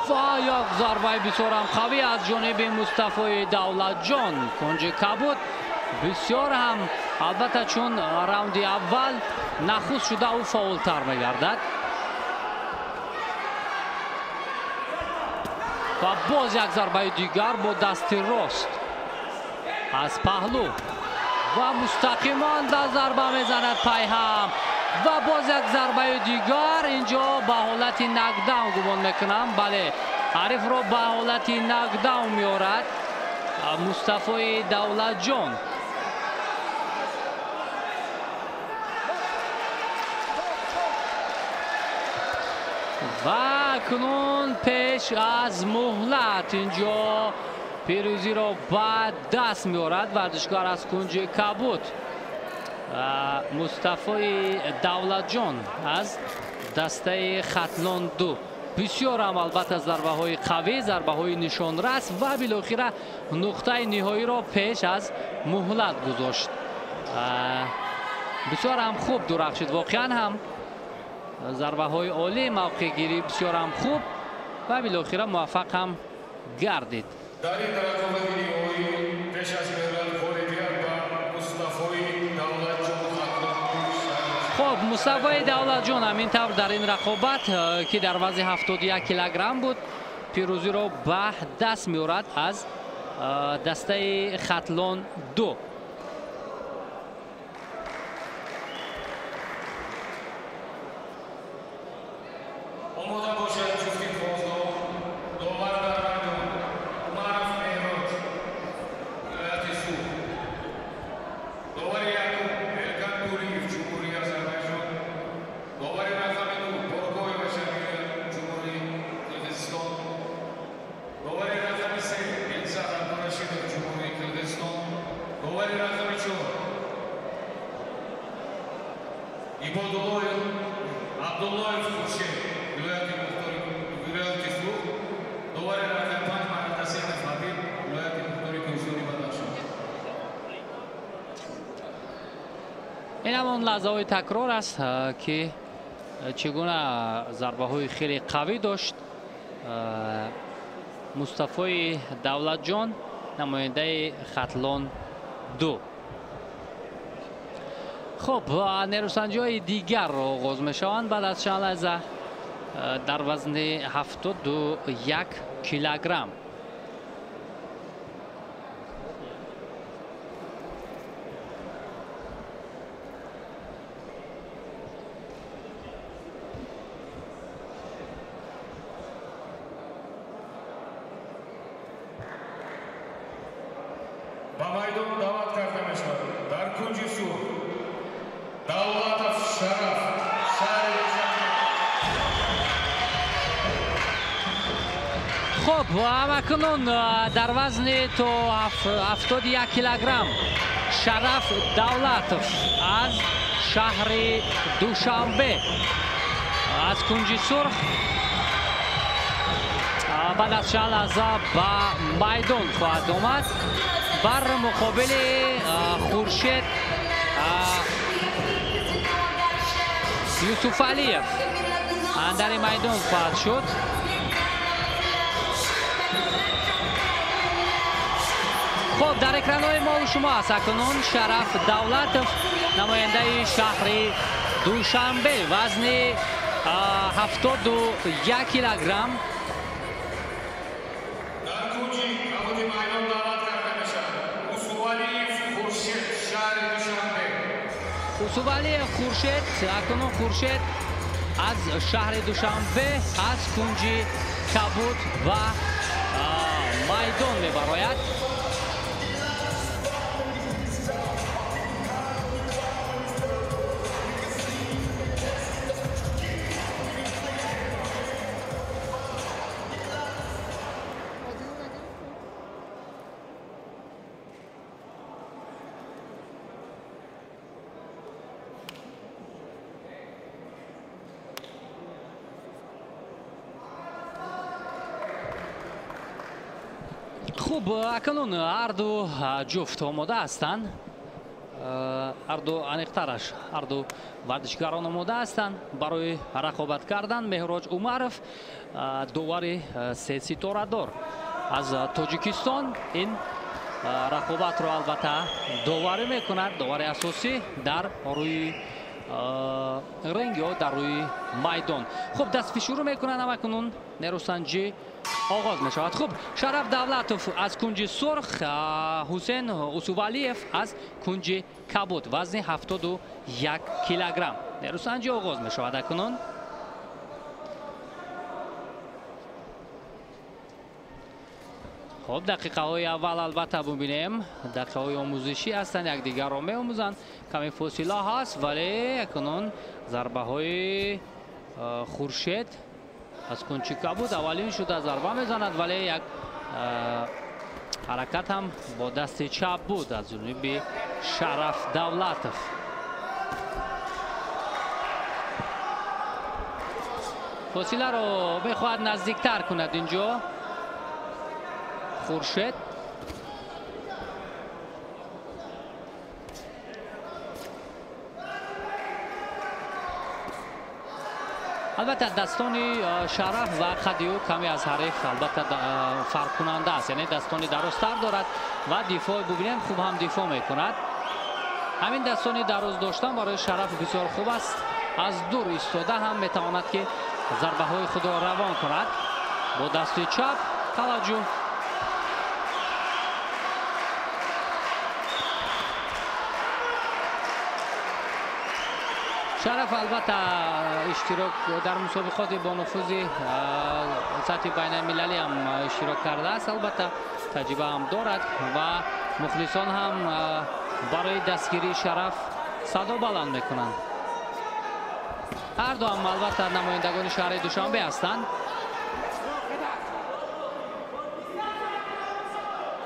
Ва як зарбаи бисёрам қавӣ аз ҷониби Мустафои Давлатҷон. Кунҷи кабуд бисёр ҳам албатта, чун раунди аввал нахуст шуда ӯ фаъолтар мегардад. Ва боз як зарбаи дигар бо дасти рост аз паҳлӯ ва мустақиман да зарба мезанад пайҳам. Ва боз як зарбаи дигар инҷо ба ҳолати нокдаун гумон мекунам. Бале, ҳарифро ба ҳолати нокдаун меорад Мустафои Давлатҷон. Ва акнун пеш аз муҳлат инҷо пирӯзиро ба даст меорад варзишкор аз кунҷи кабуд Мустафои Давлатҷон аз дастаи Хатлон 2. Бисёр ҳам албатта зарбаҳои қавӣ, зарбаҳои нишонрас ва билохира нуқтаи ниҳоиро пеш аз муҳлат гузошт. Бисёр ҳам хуб дурахшид, воқеан ҳам зарбаҳои олӣ, мавқеъгирӣ бисёр ҳам хуб ва билохира муваффақ ҳам гардид. Дар ин рақобати ниҳоӣ пеш аз муҳлат ғолибият ба Мустафои Давлатҷон. Хуб, Мустафои Давлатҷон ҳамин тавр дар ин рақобат ки дар вазни 71 килограмм буд, пирӯзиро ба даст меорад аз дастаи Хатлон 2. Омода бошад ҷуфти понздаҳум. Довар дар майдон Умаров Меҳроҷ, вилояти Суғд. Довари якум Элкан Гуриев, Ҷумҳурии Озарбойҷон. Довари рақами ду Боргоева Жамила, Ҷумҳурии Қирғизистон. Довари рақами се Элзар Абдурашидов, Ҷумҳурии Қирғизистон. Довари рақами чор Ибодуллоев Абдуллоев Хуршед, вилояти Суғд. Довари рақами панҷ Маҳмадҳасанов Ҳабиб, вилояти Мухтори Кӯҳистони Бадахшон. Ин ҳамон лаҳзаҳои такрор аст ки чӣ гуна зарбаҳои хеле қавӣ дошт Мустафои Давлатҷон, намояндаи Хатлон 2. Хуб, нерӯсанҷиҳои дигарро оғоз мешаванд баъд аз чанд лаҳза дар вазни 71 килограмм. Хуб, ҳамакунун дар вазни то 71 килограмм Шараф Давлатов аз шаҳри Душанбе аз кунҷи сурх баъд аз чанд лаҳза ба майдон хоҳад омад бар муқобили Хуршед Юсуфалиев андари майдон хоҳад шуд. Хуб, дар экранҳои мо шумо аст акнун Шараф Давлатов, намояндаи шаҳри Душанбе, вазни 71 килограмм. Дар кунҷи кабуди майдон даъват карда мешавад Усувалиев Хуршед, шаҳри Душанбе. Усувалиев Хуршед, акнун Хуршед аз шаҳри Душанбе аз кунҷи кабуд ва майдон мебарояд. Хуб, акнун ҳарду ҷуфт омода ҳастанд, ҳарду аниқтараш ҳарду варзишгарон омода ҳастанд барои рақобат кардан. Меҳроҷ Умаров, довари сеситорадор аз Тоҷикистон, ин рақобатро албатта доварӣ мекунад, довари асосӣ дар рӯи ринг ё дар рӯи майдон. Хуб, дастфишурӯ мекунанд, ҳамакунун нерӯсанҷӣ оғоз мешавад. Хуб, Шараф Давлатов аз кунҷи сурх, Ҳусен Усувалиев аз кунҷи кабуд, вазни 71 килограмм. Нерӯсанҷӣ оғоз мешавад акнун. Хуб, дақиқаҳои аввал албатта бубинем, дақиқаҳои омӯзишӣ ҳастанд, якдигарро меомӯзанд, каме фосила ҳаст, вале акнун зарбаҳои Хуршед аз кунҷи кабуд аввалин шуда зарба мезанад, вале як ҳаракат ҳам бо дасти чап буд аз ҷониби Шараф Давлатов. Фосиларо мехоҳад наздиктар кунад инҷо Хуршед. Албатта дастони Шараф ва қади ӯ каме аз ҳариф албатта фарқкунанда аст, яъне дастони дарозтар дорад ва дифоъ бубинем хуб ҳам дифоъ мекунад. Ҳамин дастони дароз доштан барои Шараф бисёр хуб аст, аз дур истода ҳам метавонад ки зарбаҳои худро равон кунад бо дасти чап. Таваҷҷӯҳ, Шараф албатта иштирок дар мусобиқоти бонуфузи сатҳи байналмилалӣ ҳам иштирок кардааст, албатта таҷриба ҳам дорад ва мухлисон ҳам барои дастгирии Шараф садо баланд мекунанд. Ҳарду ҳам албатта намояндагони шаҳри Душанбе ҳастанд.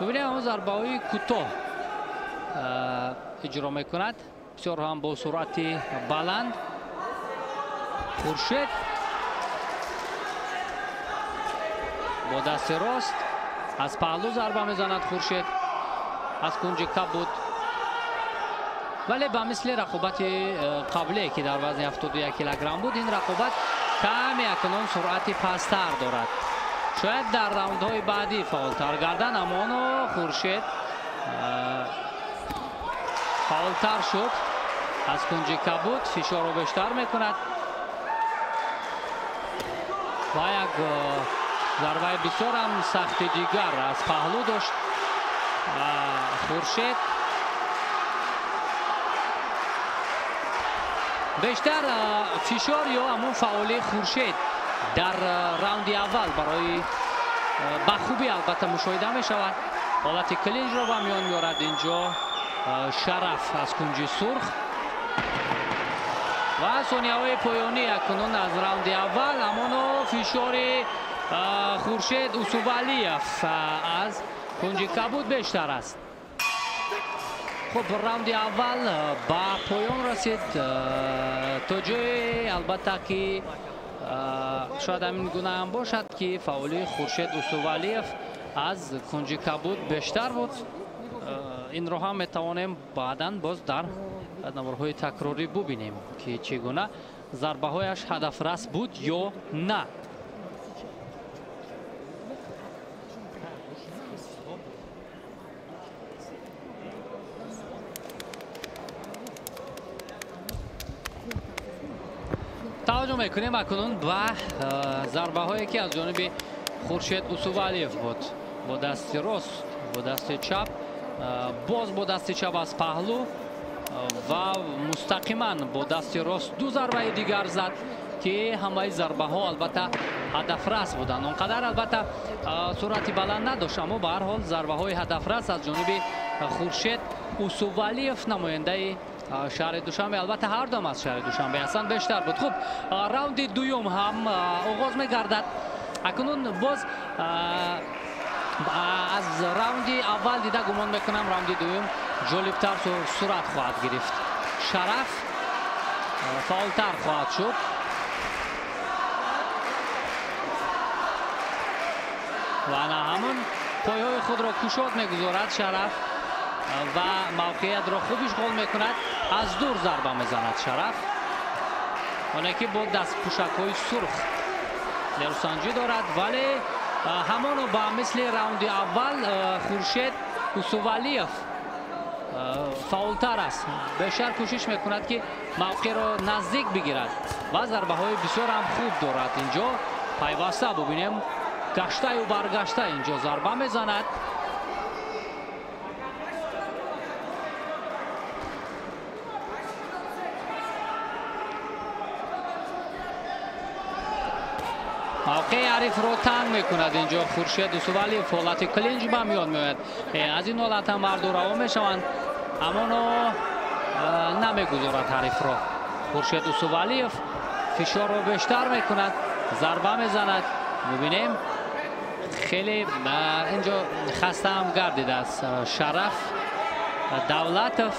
Бубинем, ҳамон зарбаҳои кӯтоҳ иҷро мекунад, бисёр ҳам бо суръати баланд. Хуршед бо дасти рост аз паҳлӯ зарба мезанад Хуршед аз кунҷи кабуд, вале ба мисли рақобати қабле ки дар вазни 71 килограмм буд, ин рақобат каме акнун суръати пасттар дорад. Шояд дар раундҳои баъдӣ фаъолтар гарданд, аммо Хуршед фаъолтар шуд аз кунҷи кабуд, фишорро бештар мекунад ва як зарбаи бисёр ҳам сахти дигар аз паҳлӯ дошт Хуршед. Бештар фишор ё ҳамон фаъолии Хуршед дар раунди аввал барои ба хубӣ албатта мушоҳида мешавад. Ҳолати клинҷро ба миён меорад инҷо Шараф аз кунҷи сурх ва сонияҳои поёнӣ акнун аз раунди аввал, ҳамоно фишори Хуршед Усувалиев аз кунҷи кабуд бештар аст. Хуб, раунди аввал ба поён расид. То ҷое албатта ки шояд ҳамин гуна ҳам бошад, ки фаъолии Хуршед Усувалиев аз кунҷи кабуд бештар буд. Инро ҳам метавонем баъдан боз дар наворҳои такрорӣ бубинем, ки чӣ гуна зарбаҳояш ҳадафрас буд ё на. Таваҷҷӯҳ мекунем акнун ба зарбаҳое, ки аз ҷониби Хуршед Усувалиев буд. Бо дасти рост, бо дасти чап, боз бо дасти чап аз паҳлӯ ва мустақиман бо дасти рост ду зарбаи дигар зад, ки ҳамаи зарбаҳо албатта ҳадафрас буданд. Он қадар албатта суръати баланд надошт, аммо ба ҳар ҳол зарбаҳои ҳадафрас аз ҷониби Хуршед Усувалиев, намояндаи шаҳри Душанбе, албатта ҳар дам аз шаҳри Душанбе ҳастанд, бештар буд. Хуб, раунди дуюм ҳам оғоз мегардад. Акнун боз аз раунди аввал дида гумон мекунам раунди дуюм ҷолибтар сурат хоҳад гирифт. Шараф фаъолтар хоҳад шуд. Ва ана ҳамон пойҳои худро кушод мегузорад Шараф ва мавқеиятро хуб ишғол мекунад. Аз дур зарба мезанад Шараф, оне ки бо дастпӯшакҳои сурх нерӯсанҷӣ дорад, вале ҳамоно ба мисли раунди аввал Хуршед Усувалиев фаъолтар аст. Бештар кӯшиш мекунад, ки мавқеъро наздик бигирад ва зарбаҳои бисёр ҳам хуб дорад. Инҷо пайваста бубинем, гаштаю баргашта инҷо зарба мезанад. Мавқеи ҳарифро танг мекунад инҷо Хуршед Усувалиев. Ҳолати клинч ба миён меояд. Аз ин ҳолат ҳам ҳарду раво мешаванд, амоно намегузорад ҳарифро. Хуршед Усувалиев фишорро бештар мекунад, зарба мезанад. Мебинем хеле инҷо хаста ҳам гардидааст Шараф Давлатов.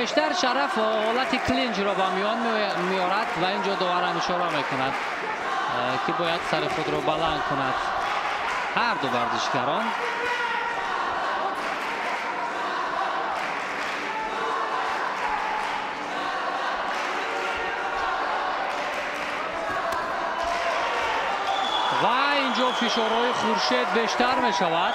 Бештар Шараф ҳолати клинчро ба миён меорад ва инҷо доварам ишора мекунад, ки бояд сари худро баланд кунад ҳар ду варзишгарон. Ва инҷо фишорҳои Хуршед бештар мешавад.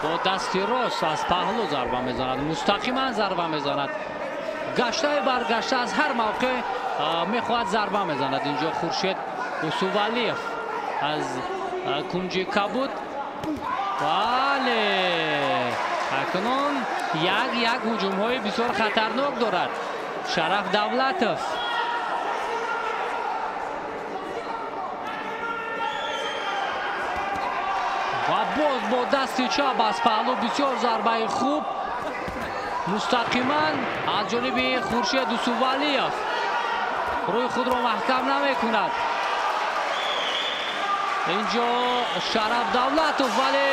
Бо дасти рост аз паҳлӯ зарба мезанад, мустақиман зарба мезанад, гаштаю баргашта аз ҳар мавқеъ мехоҳад зарба мезанад. Инҷо Хуршед Усувалиев аз кунҷи кабуд. Бале, акнун як ҳуҷумҳои бисёр хатарнок дорад Шараф Давлатов. Ва боз бо дасти чап аз паҳлӯ бисёр зарбаи хуб мустақиман аз ҷониби Хуршед Усувалиев. Рӯи худро маҳкам намекунад инҷо Шараф Давлатов, вале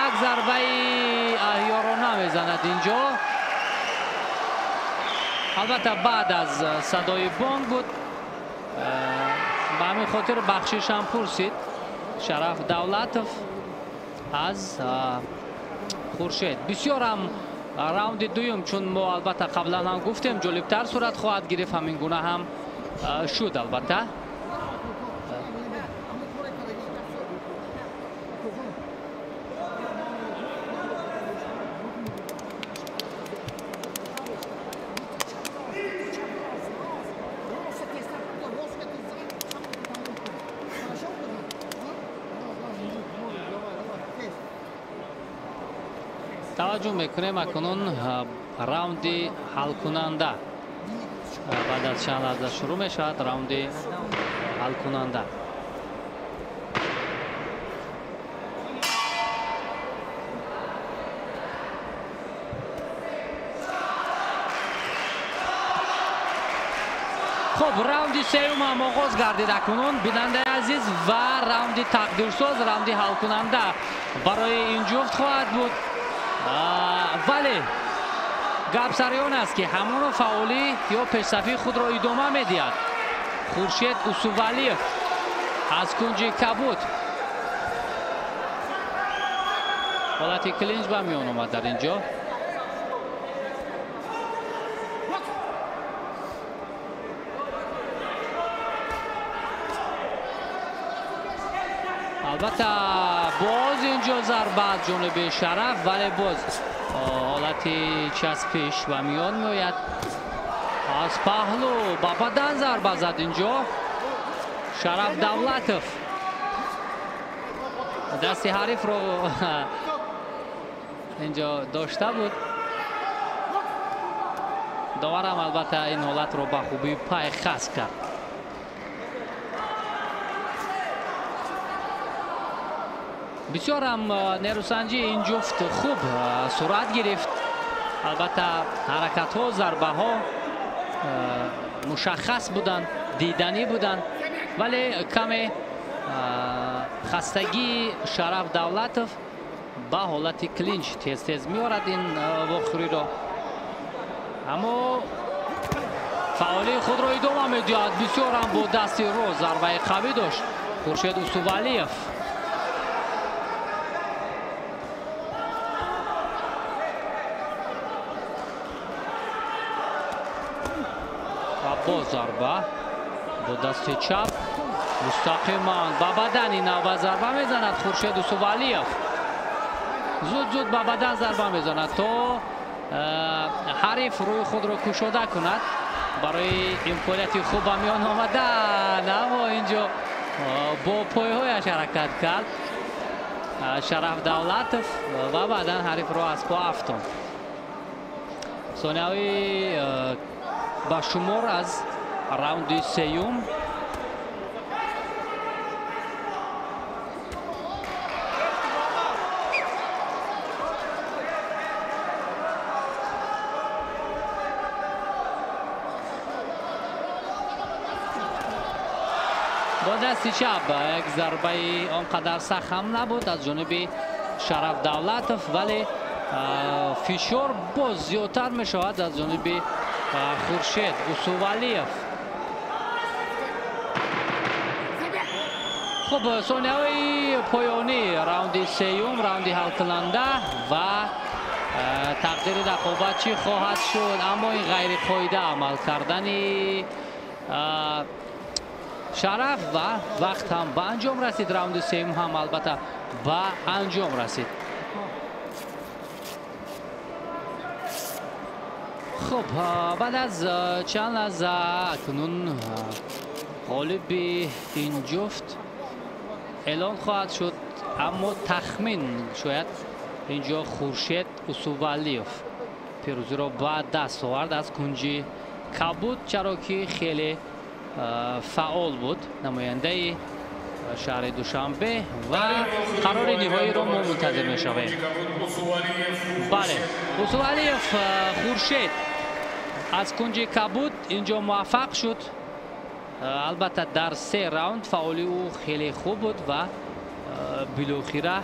як зарбаи аҳёрона мезанад инҷо. Албатта баъд аз садои бонг буд, ба ҳамин хотир бахшиш ҳам пурсид Шараф Давлатов аз Хуршед. Бисёр ҳам раунди дуюм, чун мо албатта қаблан ҳам гуфтем, ҷолибтар сурат хоҳад гирифт, ҳамин гуна ҳам шуд албатта. Таваҷҷӯҳ мекунем акнун раунди ҳалкунанда. Баъд аз чанд лаҳза шурӯъ мешавад раунди ҳалкунанда. Хуб, раунди сеюм ҳам оғоз гардид акнун, бинандаи азиз, ва раунди тақдирсоз, раунди ҳалкунанда барои ин ҷуфт хоҳад буд. Вале гап сари он аст, ки ҳамоно фаъолӣ ё пешсафии худро идома медиҳад Хуршед Усувалиев аз кунҷи кабуд. Ҳолати клинч ба миён омад дар ин ҷо. Албатта, боз инҷо зарба аз ҷониби Шараф, вале боз ҳолати часпиш ба миён меояд. Аз паҳлу ба бадан зарба зад инҷо Шараф Давлатов. Дасти ҳарифро инҷо дошта буд. Доварам албатта ин ҳолатро ба хубӣ пайхас кард. Бисёр ҳам нерӯсанҷии ин ҷуфт хуб сурат гирифт. Албатта, ҳаракатҳо, зарбаҳо мушаххас буданд, диданӣ буданд, вале каме хастагии Шараф Давлатов ба ҳолати клинч тез-тез меорад ин вохӯриро. Аммо фаъолии худро идома медиҳад. Бисёр ҳам бо дасти рост зарбаи қавӣ дошт Хуршед Усувалиев. Боз зарба бо дасти чап мустақиман ба бадани навба зарба мезанад Хуршед Усувалиев. Зуд-зуд ба бадан зарба мезанад, то ҳариф рӯи худро кушода кунад барои имконияти хуб ба миён омадан. Аммо инҷо бо пойҳояш ҳаракат кард Шараф Давлатов ва баъдан ҳарифро аз по афтонд. Сонияҳои ба шумор аз раунди сеюм. Бо дасти чап як зарбаи он қадар сахт ҳам набуд аз ҷониби Шараф Давлатов, вале фишор боз зиёдтар мешавад аз ҷониби Хуршед Усувалиев. Хуб, сонияҳои поёнӣ раунди сеюм, раунди ҳалкунанда ва тақдири рақобат чӣ хоҳад шуд. Аммо ин ғайриқоида амал кардани Шараф ва вақт ҳам ба анҷом расид. Раунди сеюм ҳам албатта ба анҷом расид. Хуб, баъд аз чанд лаҳза акнун ғолиби ин ҷуфт эълон хоҳад шуд, аммо тахмин шояд инҷо Хуршед Усувалиев пирӯзиро ба даст овард аз кунҷи кабуд, чаро ки хеле фаъол буд намояндаи шаҳри Душанбе ва қарори ниҳоиро мо мунтазир мешавем. Бале, Усувалиев Хуршед аз кунҷи кабуд инҷо муваффақ шуд. Албатта, дар се раунд фаъолии ӯ хеле хуб буд ва билохира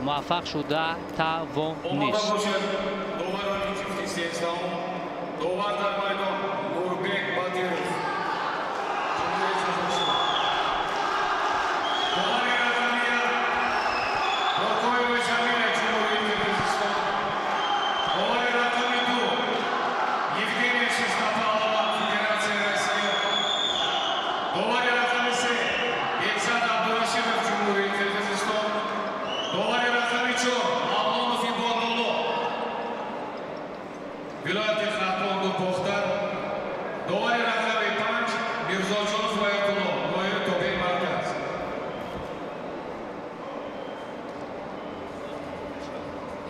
муваффақ шуда тавонист.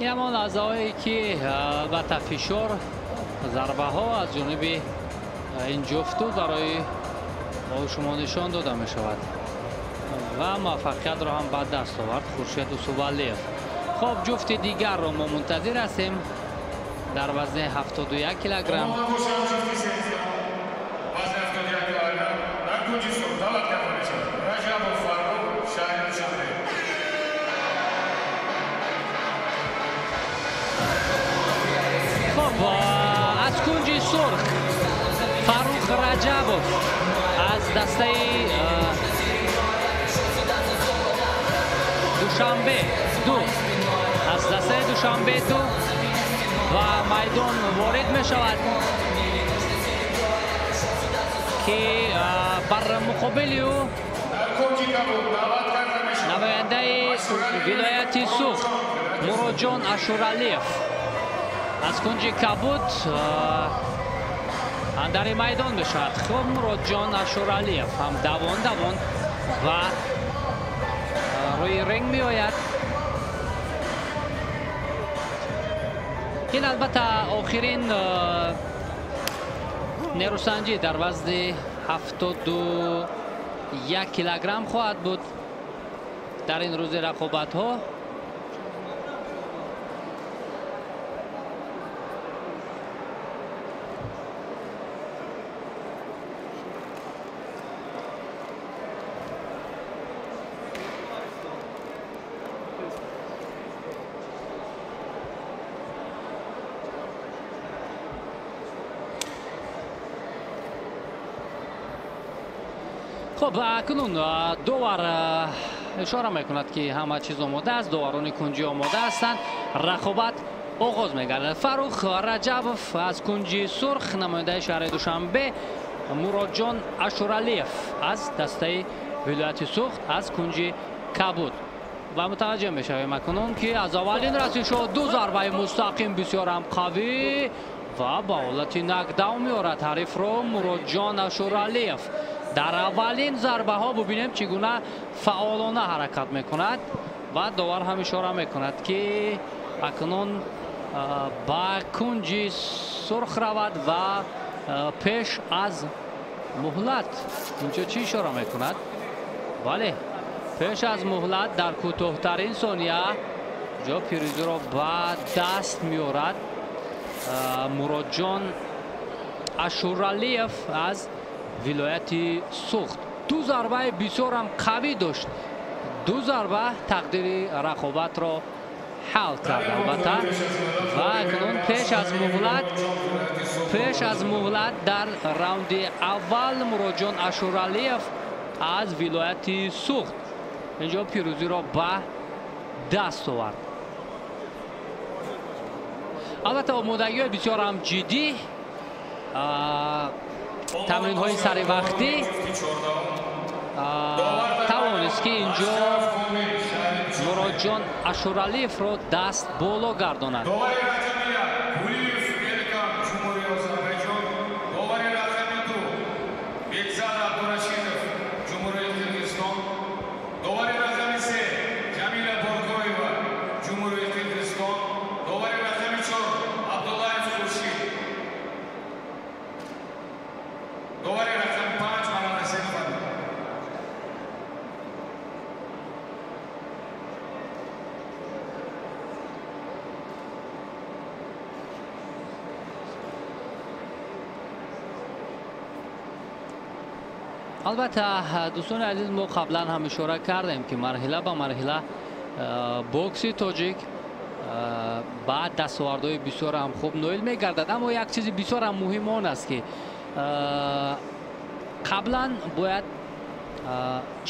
Ин ҳамон лаҳзаҳое ки албатта фишор Зарбаҳо аз ҷониби ин ҷуфту барои шумо нишон дода мешавад ва муваффақиятро ҳам ба даст овард Хуршед Усувалиев. Хоб, ҷуфти дигарро мо мунтазир ҳастем дар вазни 71 килограмм. Хоб, аз кунҷи сурх Фаррух Раҷабов аз дастаи Душанбе 2, аз дастаи Душанбе 2 ва майдон ворид мешавад, ки бар муқобили ӯ намояндаи вилояти Суғд Муроджон Ашуралиев аз кунҷи кабуд андари майдон мешавад. Хуб, Муроджон Ашуралиев ҳам давон давон ва рӯи ринг меояд. Ин албатта охирин нерӯсанҷӣ дар вазни 71 килограмм хоҳад буд дар ин рӯзи рақобатҳо. Хуб, акнун довар ишора мекунад, ки ҳама чиз омода аст, доварони кунҷӣ омода ҳастанд, рақобат оғоз мегардад. Фаррух Раҷабов аз кунҷи сурх, намояндаи шаҳри Душанбе, Муроджон Ашуралиев аз дастаи вилояти Суғд аз кунҷи кабуд. Ва мутаваҷҷеҳ мешавем акнун, ки аз аввалин расишҳо ду зарбаи мустақим бисёр ҳам қавӣ ва ба ҳолати нокдаун меорад ҳарифро Муроджон Ашуралиев. Дар аввалин зарбаҳо бубинем, чӣ гуна фаъолона ҳаракат мекунад ва довар ҳам ишора мекунад, ки акнун ба кунҷи сурх равад ва пеш аз муҳлат инҷо чӣ ишора мекунад? Бале, пеш аз муҳлат дар кӯтоҳтарин сония ҷо пирӯзиро ба даст меорад Муроджон Ашуралиев аз вилояти Суғд. Ду зарбаи бисёрам қавӣ дошт, ду зарба тақдири рақобатро ҳал кард албатта. Ва акнун пеш аз муҳлат дар раунди аввал Муроджон Ашуралиев аз вилояти Суғд инҷо пирӯзиро ба даст овард. Албатта, омодагиҳои бисёрам ҷиддӣ, тамринҳои саривақтӣ тавонист, ки инҷо Муроджон Ашуралиевро даст боло гардонад. Албатта, дӯстони азиз, мо қаблан ҳам ишора кардем, ки марҳила ба марҳила бокси тоҷик ба дастовардҳои бисёр ҳам хуб ноил мегардад. Аммо як чизи бисёр ҳам муҳим он аст, ки қаблан бояд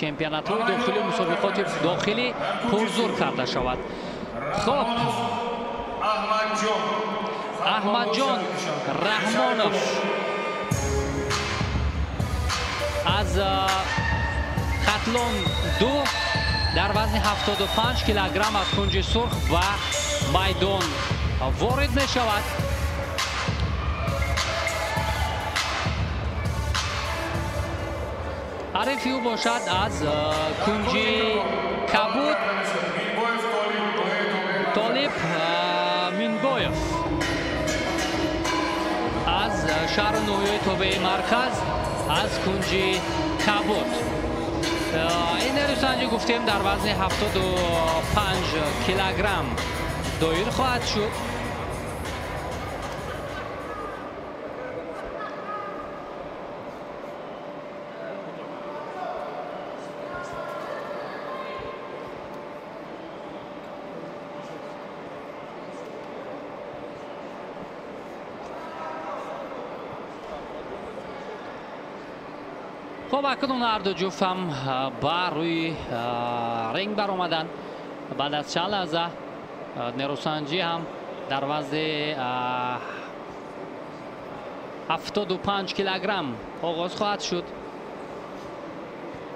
чемпионатҳои дохилӣ, мусобиқоти дохилӣ пурзур карда шавад. Хоб, Аҳмадҷон Раҳмонов аз Хатлон 2 дар вазни 75 килограмм аз кунҷи сурх ба майдон ворид мешавад. Ҳарифи ӯ бошад аз кунҷи кабуд Толиб Минбоев. шаҳру ноҳияи тобеи марказ, аз кунҷи Кабуд. Ин нерӯсанҷӣ гуфтем дар вазни 75 килограмм доир хоҳад шуд. Хуб, акнун ҳарду ҷуфт ҳам ба рӯи ринг баромаданд. Баъд аз чанд лаҳза нерӯсанҷӣ ҳам дар вазни 75 килограмм оғоз хоҳад шуд,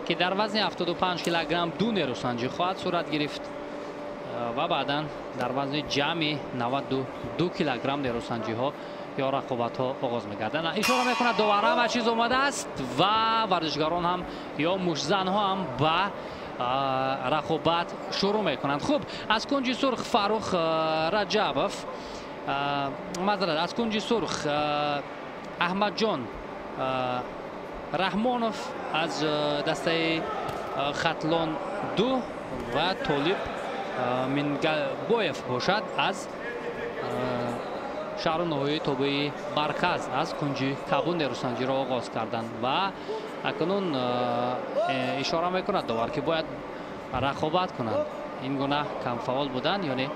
ки дар вазни 75 килограмм ду нерӯсанҷӣ хоҳад сурат гирифт ва баъдан дар вазни ҷамъи 92 килограмм нерӯсанҷиҳо ё рақобатҳо оғоз мегарданд. Ишора мекунад довар, ҳама чиз омадааст ва варзишгарон ҳам ё муштзанҳо ҳам ба рақобат шурӯъ мекунанд. Хуб, аз кунҷи сурх Фаррух Раҷабов, маъзарат, аз кунҷи сурх Аҳмадҷон Раҳмонов аз дастаи Хатлон 2 ва Толиб Мингабоев бошад аз шаҳру ноҳияи тобеи марказ, аз кунҷи Кабуд нерӯсанҷиро оғоз карданд ва акнун ишора мекунад довар, ки бояд рақобат кунанд. Ин гуна камфаъол будан ёне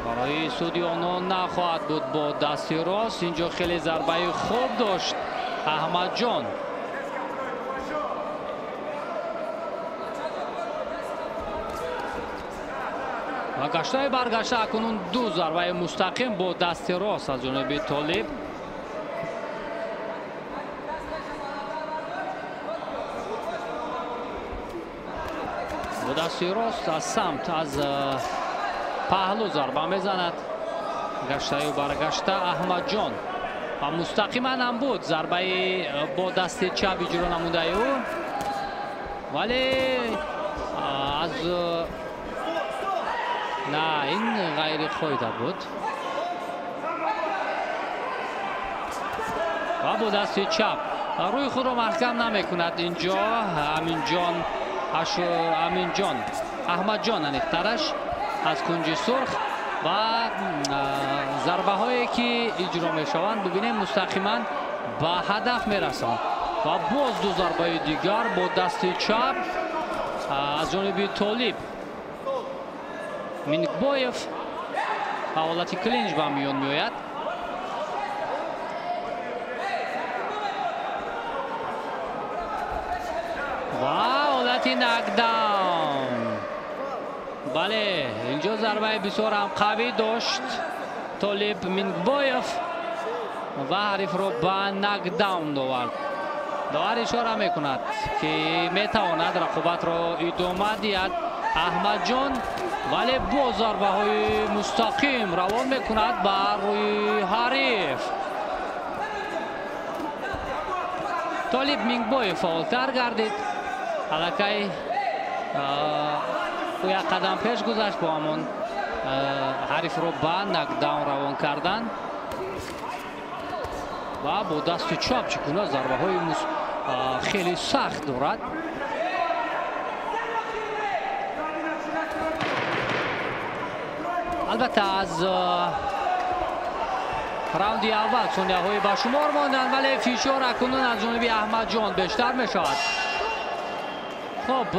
барои суди онҳо нахоҳад буд. Бо дасти рост инҷо хеле зарбаи хуб дошт Аҳмадҷон. Ва гаштаи баргашта акнун ду зарбаи мустақим бо дасти рост аз ҷониби Толиб. Бо дасти рост аз самт, аз паҳлӯ зарба мезанад. Гаштаю баргашта Аҳмадҷон ва мустақиман ҳам буд зарбаи бо дасти чап иҷро намудаи ӯ, вале аз на, ин ғайриқоида буд. Ва бо дасти чап рӯи худро маҳкам намекунад инҷо Аминҷон, Аминҷон, Аҳмадҷон аниқтараш аз кунҷи сурх ва зарбаҳое ки иҷро мешаванд бибинем мустақиман ба ҳадаф мерасанд. Ва боз ду зарбаи дигар бо дасти чап аз ҷониби Толиб Мингбоев ба ҳолати клинч ба миён меояд. Ва ҳолати нокдаун. Бале, инҷо зарбаи бисёр ҳам қавӣ дошт Толиб Мингбоев ва ҳарифро ба нокдаун овард. Довар ишора мекунад, ки метавонад рақобатро идома диҳад Аҳмадҷон, вале бо зарбаҳои мустақим равон мекунад бар рӯи ҳариф. Толиб Мингбоев фаъолтар гардид. Аллакай ӯ як қадам пеш гузашт бо ҳамон ҳарифро ба нокдаун равон кардан ва бо дасти чап чӣ гуна зарбаҳои хеле сахт дорад. Албатта аз раунди аввал сонияҳои ба шумор монданд, вале фишор акнун аз ҷониби Аҳмадҷон бештар мешавад. Хуб,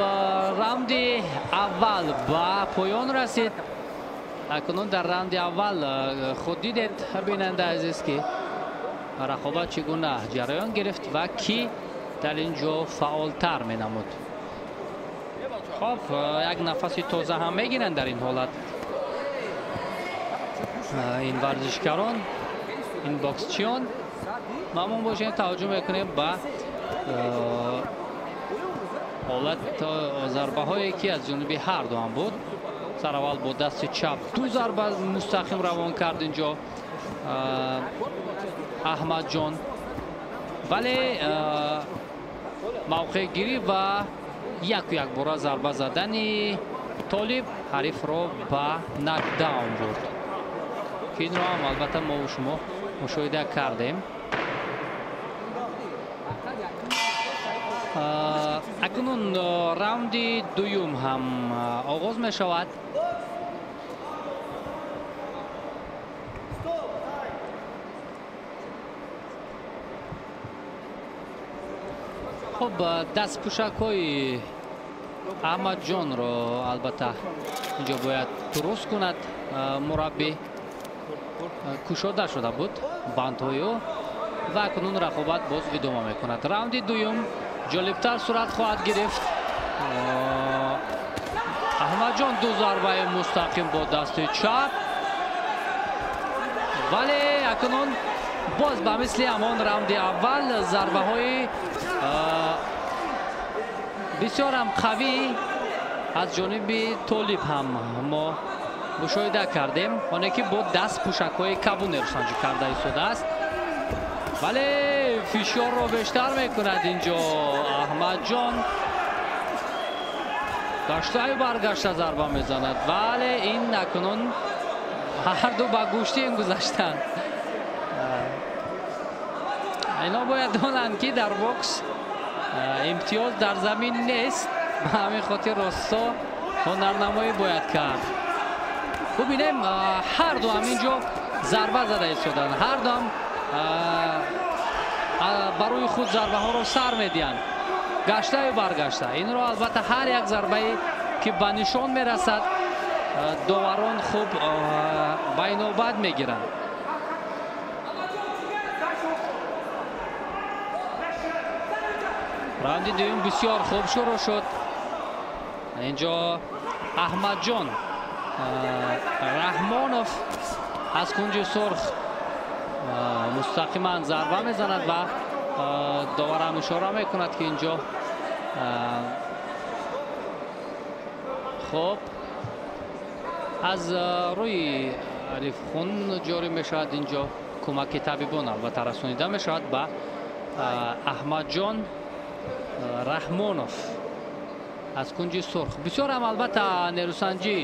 раунди аввал ба поён расид. Акнун дар раунди аввал худ дидед, бинандаи азиз, ки рақобат чӣ гуна ҷараён гирифт ва кӣ дар ин ҷо фаъолтар менамуд. Хуб, як нафаси тоза ҳам мегиранд дар ин ҳолат ин варзишгарон, ин боксчиён. Мамнун бошем, таваҷҷӯҳ мекунем ба ҳолат зарбаҳое ки аз ҷониби ҳар ду ҳам буд. Сараввал бо дасти чап ду зарба мустақим равон кард инҷо Аҳмадҷон, вале мавқеъгирӣ ва яку якбора зарба задани Толиб ҳарифро ба нокдаун бурд, ки инро ҳам албатта мову шумо Мушоҳида кардем. Акнун раунди дуюм ҳам оғоз мешавад. Хуб, дастпӯшакҳои Аҳмадҷонро албатта инҷо бояд дуруст кунад мураббӣ. Кушода шуда буд бандҳои ӯ ва акнун рақобат боз идома мекунад. Раунди дуюм ҷолибтар сурат хоҳад гирифт. Аҳмадҷон ду зарбаи мустақим бо дасти чап, вале акнун боз ба мисли ҳамон раунди аввал зарбаҳои бисёрам қавӣ аз ҷониби Толиб ҳам мо мушоҳида кардем, оне ки бо даст пӯшакҳои кабу нерӯсанҷӣ карда истодааст, вале фишорро бештар мекунад инҷо Аҳмадҷон. Гаштаю баргашта зарба мезанад, вале ин акнун ҳарду ба гӯштин гузаштанд. Ино бояд донанд, ки дар бокс имтиёз дар замин нест, ба ҳамин хотир росто ҳунарнамоӣ бояд кард. Бубинем, ҳарду ҳам инҷо зарба зада истоданд, ҳарду ҳам барои худ зарбаҳоро сар медиҳанд, гаштаю баргашта. Инро албатта ҳар як зарбае ки ба нишон мерасад, доварон хуб ба инобат мегиранд. Раунди дуюм бисёр хуб шурӯъ шуд. Инҷо Аҳмадҷон Раҳмонов аз кунҷи сурх мустақиман зарба мезанад ва доварам ишора мекунад, ки инҷо хуб аз рӯи алиф хун ҷорӣ мешавад. Инҷо кӯмаки табибон албатта расонида мешавад ба Аҳмадҷон Раҳмонов аз кунҷи сурх. Бисёр ҳам албатта нерӯсанҷӣ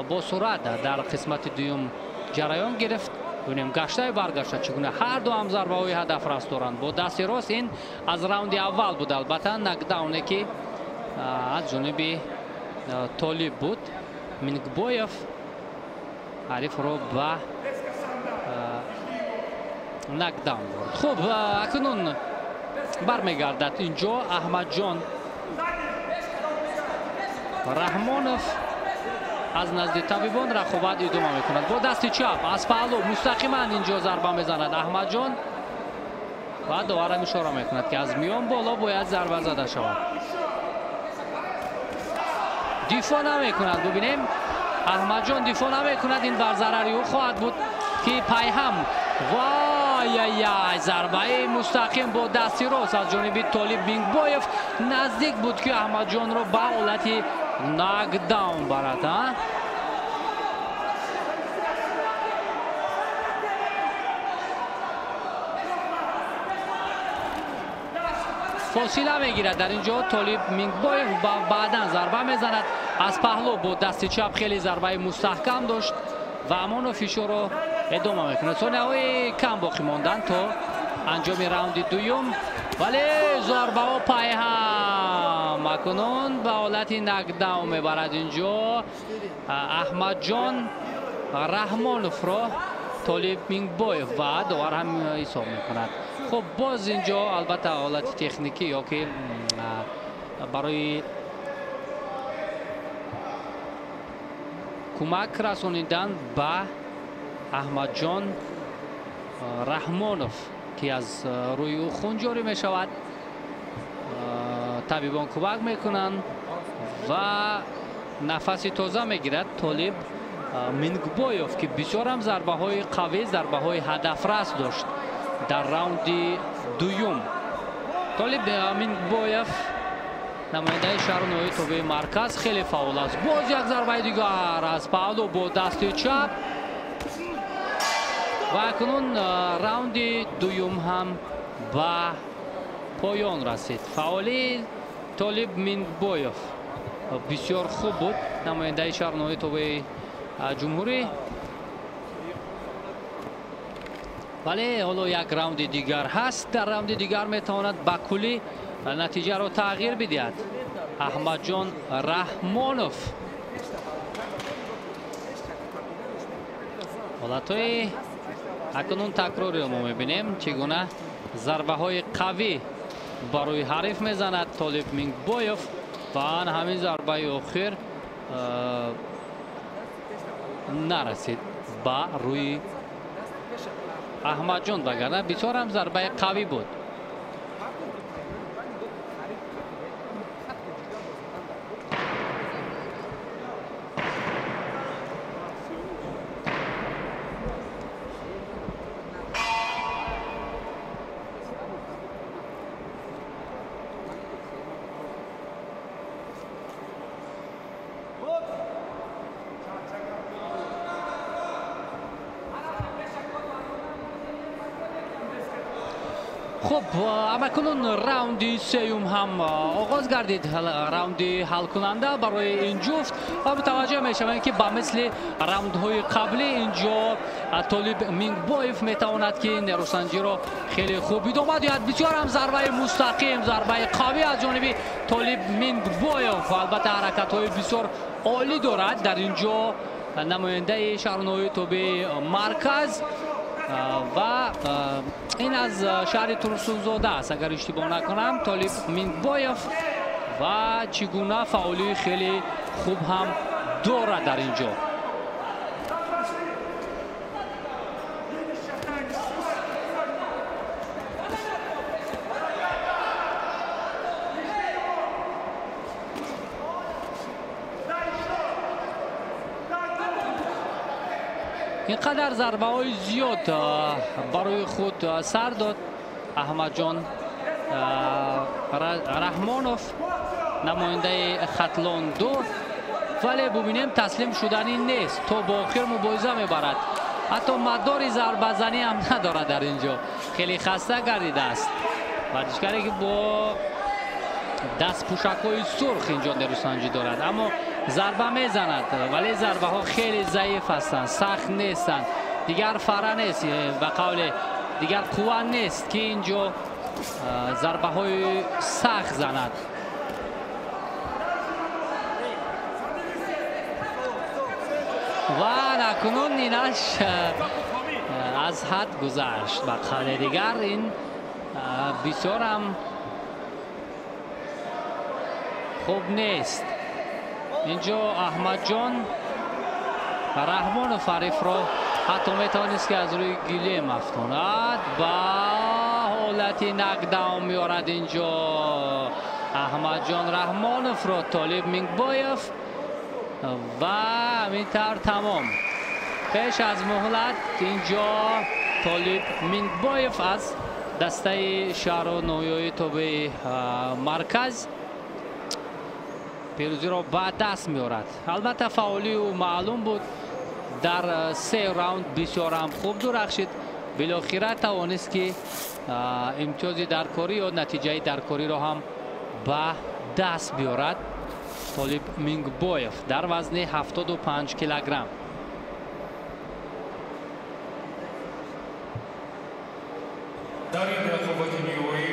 бо суръат дар қисмати дуюм ҷараён гирифт. Бубинем гаштаю баргашта чӣ гуна ҳарду ҳам зарбаҳои ҳадафрас доранд. Бо дасти рост ин аз раунди аввал буд, албатта нокдауне ки аз ҷониби Толиб буд. Мингбоев ҳарифро ба нокдаун бурд. Хуб, акнун бармегардад инҷо Аҳмадҷон Раҳмонов аз назди табибон рақобат идома мекунад. Бо дасти чап аз паҳлӯ мустақиман инҷо зарба мезанад Аҳмадҷон ва доварам ишора мекунад, ки аз миён боло бояд зарба зада шавад. Дифоъ намекунад. Бубинем, Аҳмадҷон дифоъ намекунад, ин бар зарари ӯ хоҳад буд, ки пайҳам вай-яй зарбаи мустақим бо дасти рост аз ҷониби Толиб Мингбоев наздик буд, ки Аҳмадҷонро ба ҳолати нокдаун барад. Фосила мегирад дар инҷо Толиб Мингбоев ва баъдан зарба мезанад аз паҳлӯ бо дасти чап. Хеле зарбаи мустаҳкам дошт ва амоно фишорро идома мекунад. Сонияҳои кам боқӣ монданд то анҷоми раунди дуюм, вале зарбаҳо пайҳам акнун ба ҳолати нокдаун мебарад инҷо Аҳмадҷон Раҳмоновро Толиб Мингбоев ва довар ҳам ҳисоб мекунад. Хуб, боз инҷо албатта ҳолати техникӣ ё ки барои кӯмак расонидан ба Аҳмадҷон Раҳмонов, ки аз рӯи ӯ хун ҷорӣ мешавад, табибон кӯмак мекунанд ва нафаси тоза мегирад Толиб Мингбоев, ки бисёрам зарбаҳои қавӣ, зарбаҳои ҳадафрас дошт дар раунди дуюм. Толиб Мингбоев намояндаи шаҳру ноҳияи тобеи марказ хеле фаъол аст. Боз як зарбаи дигар аз паҳлӯ бо дасти чап ва акнун раунди дуюм ҳам ба поён расид. Фаъолии Толиб Мингбоев бисёр хуб буд, намояндаи шаҳру ноҳияи тобеи ҷумҳурӣ. Вале ҳоло як раунди дигар ҳаст. Дар раунди дигар метавонад ба куллӣ натиҷаро тағйир бидиҳад Аҳмадҷон Раҳмонов. Ҳолатҳои акнун такрориро мо мебинем, чӣ гуна зарбаҳои қавӣ барои ҳариф мезанад Толиб Мингбоев ва ҳамин зарбаи охир нарасид ба рӯи Аҳмадҷон, вагарна бисёр ҳам зарбаи қавӣ буд. Хуб, амакунун раунди сеюм ҳам оғоз гардид, раунди ҳалкунанда барои ин ҷуфт ва мутаваҷҷеҳ мешавем, ки ба мисли раундҳои қаблӣ инҷо Толиб Мингбоев метавонад, ки нерӯсанҷиро хеле хуб идома диҳад. Бисёр ҳам зарбаи мустақим, зарбаи қавӣ аз ҷониби Толиб Мингбоев. Албатта ҳаракатҳои бисёр олӣ дорад дар инҷо намояндаи шаҳру ноҳияи тобеи марказ ва ин аз шаҳри Турсунзода аст, агар иштибоҳ накунам, Толиб Мингбоев ва чӣ гуна фаъолии хеле хуб ҳам дорад дар ин ҷо. Инқадар зарбаҳои зиёд барои худ сар дод Аҳмадҷон Раҳмонов, намояндаи Хатлон 2, вале бубинем таслим шуданӣ нест, то бо охир мубориза мебарад. Ҳатто мадори зарбазанӣ ҳам надорад дар ин ҷо, хеле хаста гардидааст. Варзишгаре ки бо дастпӯшакҳои сурх инҷо нерӯсанҷӣ дорад, аммо зарба мезанад, вале зарбаҳо хеле заиф ҳастанд, сахт нестанд, дигар фара нест, ба қавле дигар қувва нест, ки инҷо зарбаҳои сахт занад. Ва акнун инаш аз ҳад гузашт, ба қавле дигар ин бисёр ҳам хуб нест. Инҷо Аҳмадҷон Раҳмонов ҳарифро ҳатто метавонист, ки аз рӯи гилем афтонад, ба ҳолати нокдаун меорад инҷо Аҳмадҷон Раҳмоновро Толиб Мингбоев ва ҳамин тавр тамом. Пеш аз муҳлат инҷо Толиб Мингбоев аз дастаи шаҳру ноҳияҳои тобеи марказ пирӯзиро ба даст меорад. Албатта фаъолии ӯ маълум буд, дар се раунд бисёр ҳам хуб дурахшид, билохира тавонист, ки имтиёзи даркорӣ ё натиҷаи даркориро ҳам ба даст биёрад Толиб Мингбоев дар вазни 75 килограмм. Дар ин рақобати ниҳоӣ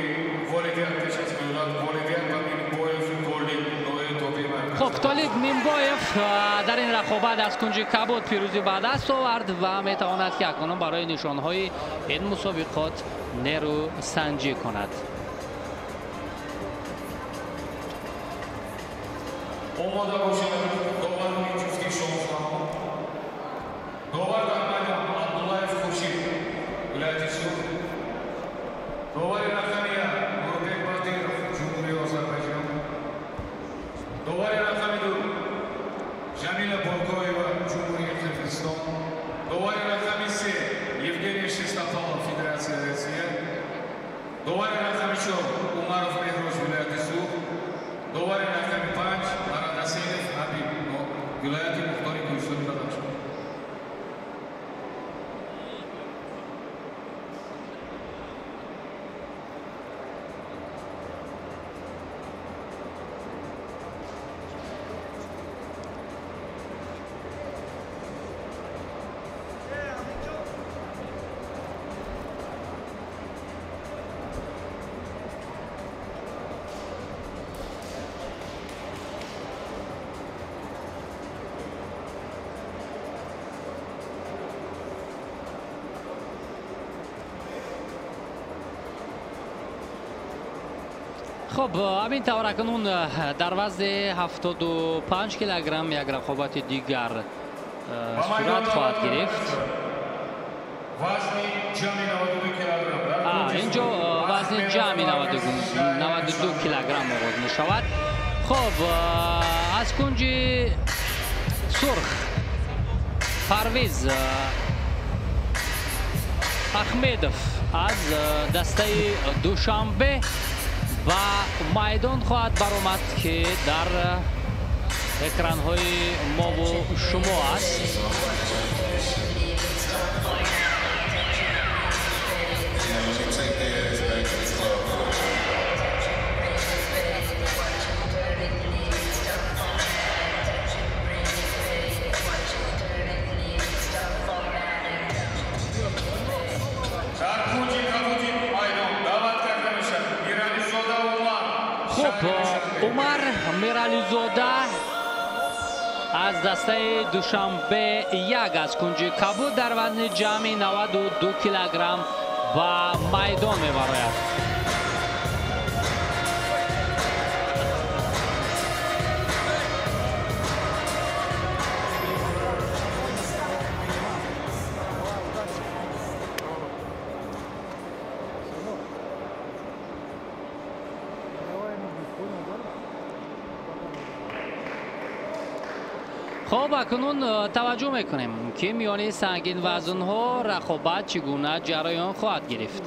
ғолибият пеш аз меорад, ғолибият ба Мингбоев Толиб ноҳияи тобеи марказ. Хуб, Толиб Мингбоев дар ин рақобат аз кунҷи кабуд пирӯзӣ ба даст овард ва метавонад, ки акнун барои нишонҳои ин мусобиқот нерӯсанҷӣ кунад. Омода бошад доварони ҷуфти шонздаҳум. Довар дар майдон Абдуллаев Хуршид, вилояти Суғд. Довари рақами як Нурбек Батиров, Ҷумҳурии Озарбойҷон. Довари рақами ду Жамила Боркоева, Ҷумҳурии Қирғизистон. Довари рақами се Евгений Шестопалов, Федератсияи Россия. Довари рақами чор Умаров Меҳроз, вилояти Суғд. Довари рақами панҷ Марадасенов Ҳабиб, вилояти Мухтори Кӯҳистони Бадахшон. Хуб, ҳамин тавр акнун дар вазни 75 килограмм як рақобати дигар сурат хоҳад гирифт. Инҷо вазни ҷамъи 92 килограмм оғоз мешавад. Хуб, аз кунҷи сурх Парвиз Ахмедов аз дастаи Душанбе ба майдон хоҳад баромад, ки дар экранҳои мову шумо аст. Умар Мирализода аз дастаи Душанбе як аз кунҷи кабуд дар вазни ҷамъи 92 килограмм ба майдон мебарояд. Хуб, акнун таваҷҷӯҳ мекунем, ки миёни сангинвазнҳо рақобат чӣ гуна ҷараён хоҳад гирифт.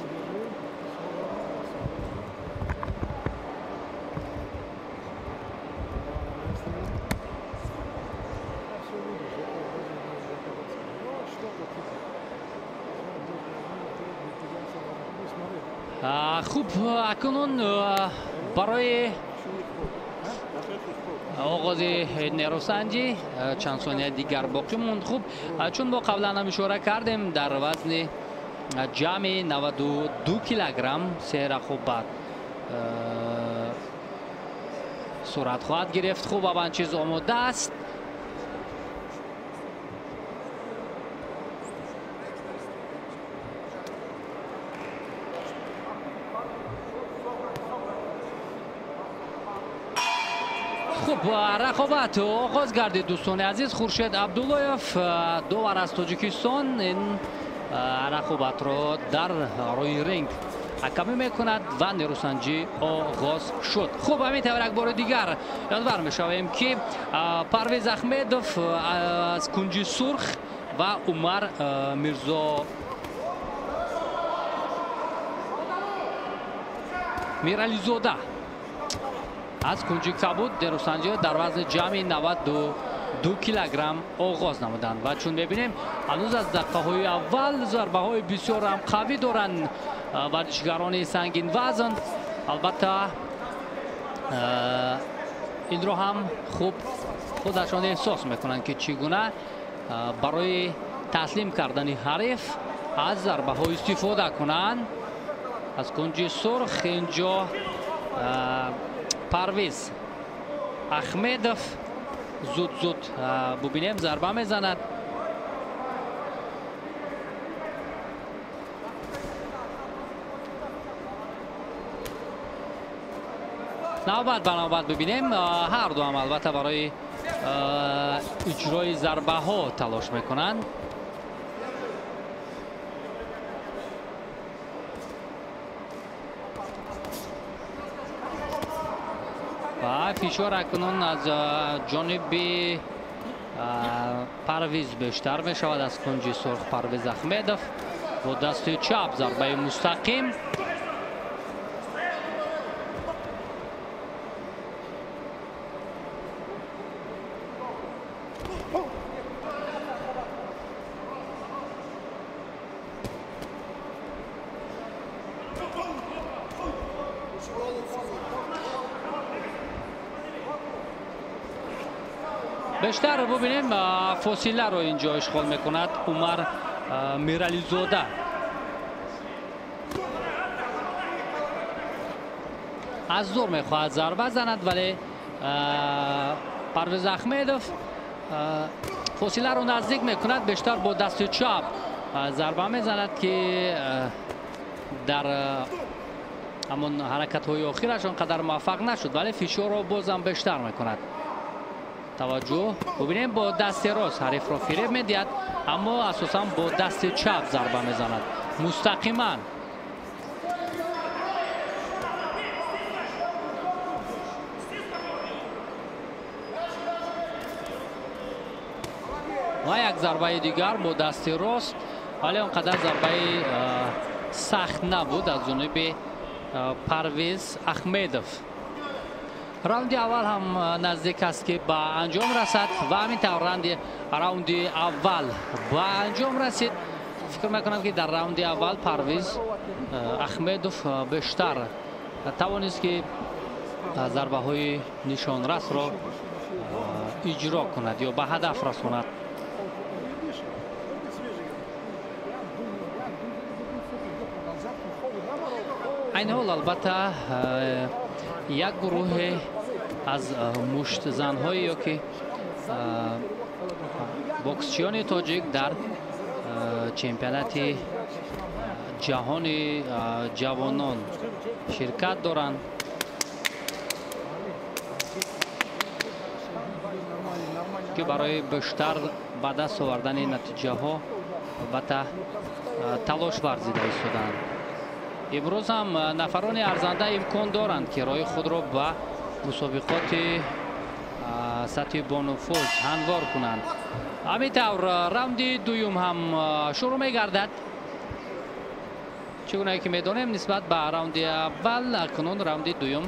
Хуб, акнун барои оғози нерӯсанҷӣ чанд сония дигар боқӣ монд. Хуб, чун мо қаблан ҳам ишора кардем, дар вазни ҷамъи 92 килограмм се рақобат сурат хоҳад гирифт. Хуб, аввал чиз омода аст. Хуб, рақобат оғоз гардид, дӯстони азиз. Хуршед Абдуллоев, довар аз Тоҷикистон, ин рақобатро дар рӯи ринг ҳакамӣ мекунад ва нерӯсанҷӣ оғоз шуд. Хуб, ҳамин тавр як бори дигар ёдвар мешавем, ки Парвиз Ахмедов аз кунҷи сурх ва Умар Мирзо Мирализода аз кунҷи кабуд нерӯсанҷиро дар вазни ҷамъи 92 килограмм оғоз намуданд ва чун мебинем, ҳанӯз аз дақиқаҳои аввал зарбаҳои бисёр ҳам қавӣ доранд варзишгарони сангинвазн. Албатта, инро ҳам хуб худашон эҳсос мекунанд, ки чӣ гуна барои таслим кардани ҳариф аз зарбаҳо истифода кунанд. Аз кунҷи сурх инҷо Парвиз Ахмедов зуд-зуд бубинем зарба мезанад. Навбат ба навбат бибинем, ҳар ду ҳам албатта барои иҷрои зарбаҳо талош мекунанд. Ва фишор акнун аз ҷониби Парвиз бештар мешавад. Аз кунҷи сурх Парвиз Ахмедов бо дасти чап зарбаи мустақим. Бештар бубинем, фосиларо инҷо ишғол мекунад Умар Мирализода. Аз зур мехоҳад зарба занад, вале Парвиз Ахмедов фосиларо наздик мекунад, бештар бо дасти чап зарба мезанад, ки дар Ҳамон ҳаракатҳои охираш он қадар муваффақ нашуд, вале фишорро бозам бештар мекунад. Таваҷҷӯҳ, бубинем, бо дасти рост ҳарифро фиреб медиҳад, аммо асосан бо дасти чап зарба мезанад мустақиман. Ва як зарбаи дигар бо дасти рост, вале он қадар зарбаи сахт набуд аз ҷониби Парвиз Ахмедов. Раунди аввал ҳам наздик аст, ки ба анҷом расад ва ҳамин тавр раунди аввал ба анҷом расид. Фикр мекунам, ки дар раунди аввал Парвиз Ахмедов бештар тавонист, ки зарбаҳои нишонрасро иҷро кунад ё ба ҳадаф расонад. Айни ҳол албатта як гурӯҳе аз муштзанҳое ё ки боксчиёни тоҷик дар чемпионати ҷаҳони ҷавонон ширкат доранд. Ки барои бештар ба даст овардани натиҷаҳо албатта талош варзида истоданд. Имрӯз ҳам нафарони арзанда имкон доранд, ки роҳи худро ба мусобиқоти сатҳи бонуфуз ҳамвор кунанд. Ҳамин тавр раунди дуюм ҳам шурӯъ мегардад. Чӣ гунае ки медонем, нисбат ба раунди аввал акнун раунди дуюм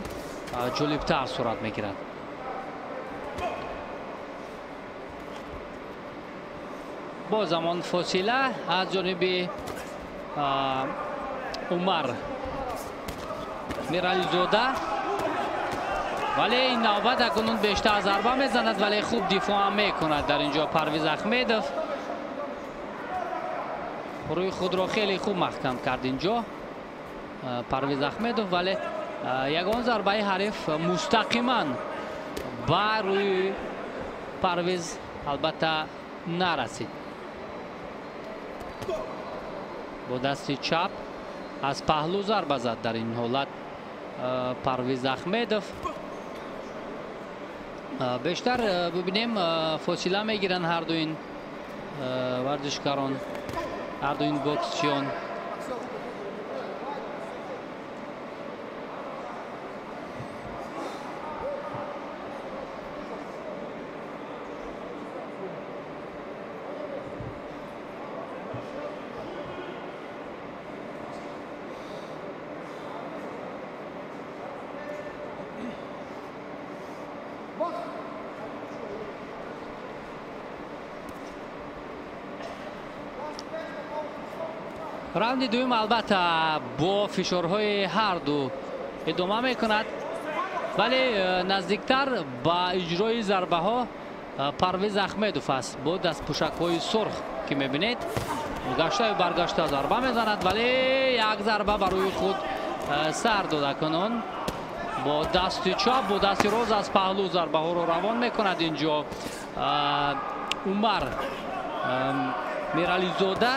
ҷолибтар сурат мегирад. Боз ҳамон фосила аз ҷониби Умар Мирализода, вале ин навбат акнун бештар зарба мезанад, вале хуб дифоъ ҳам мекунад дар инҷо Парвиз Ахмедов. Рӯи худро хеле хуб маҳкам кард инҷо Парвиз Ахмедов, вале ягон зарбаи ҳариф мустақиман ба рӯи Парвиз албатта нарасид. Бо дасти чап аз паҳлӯ зарба зад дар ин ҳолат Парвиз Ахмедов. Бештар бибинем, фосила мегиранд ҳарду ин варзишкарон, ҳарду ин боксчиён. Раунди дуюм албатта бо фишорҳои ҳарду идома мекунад, вале наздиктар ба иҷрои зарбаҳо Парвиз Ахмедов аст бо дастпӯшакҳои сурх, ки мебинед, гаштаю баргашта зарба мезанад, вале як зарба ба рӯи худ сар дода кунон бо дасти чап, бо дасти рост аз паҳлӯ зарбаҳоро равон мекунад инҷо Умар Мирализода.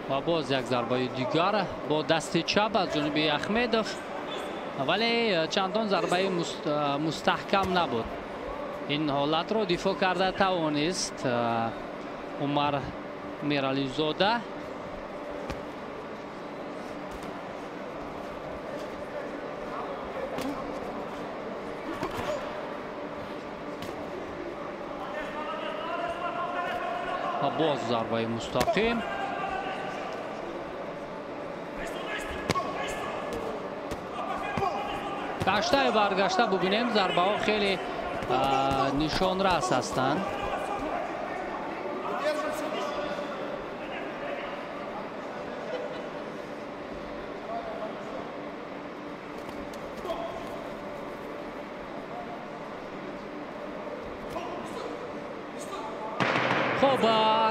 Ва боз як зарбаи дигар бо дасти чап аз ҷониби Ахмедов, вале чандон зарбаи мустаҳкам набуд. Ин ҳолатро дифоъ карда тавонист Умар Мирализода. Ва боз зарбаи мустақим. Гаштаю баргашта бубинем, зарбаҳо хеле нишонрас ҳастанд. Хуб,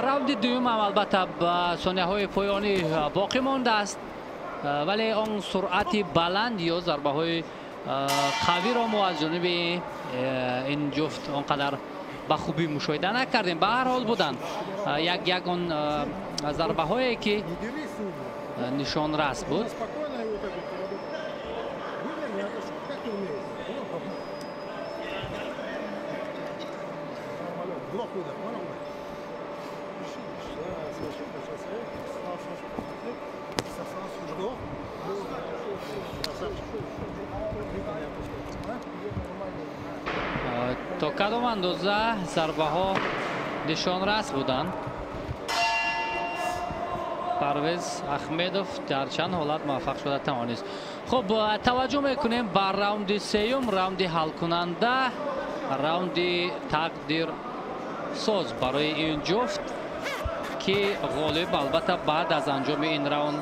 раунди дуюм ҳам албатта ба сонияҳои поёнӣ боқӣ мондааст. Вале он суръати баланд ё зарбаҳои қавиро мо аз ҷониби ин ҷуфт он қадар ба хубӣ мушоҳида накардем. Ба ҳар ҳол буданд як он зарбаҳое ки нишонрас буд. То кадом андоза зарбаҳо нишонрас буданд? Парвез Ахмедов дар чанд ҳолат муваффақ шуда тавонист. Хуб, таваҷҷӯҳ мекунем ба раунди сеюм, раунди ҳалкунанда, раунди тақдирсоз барои ин ҷуфт, ки ғолиб албатта баъд аз анҷоми ин раунд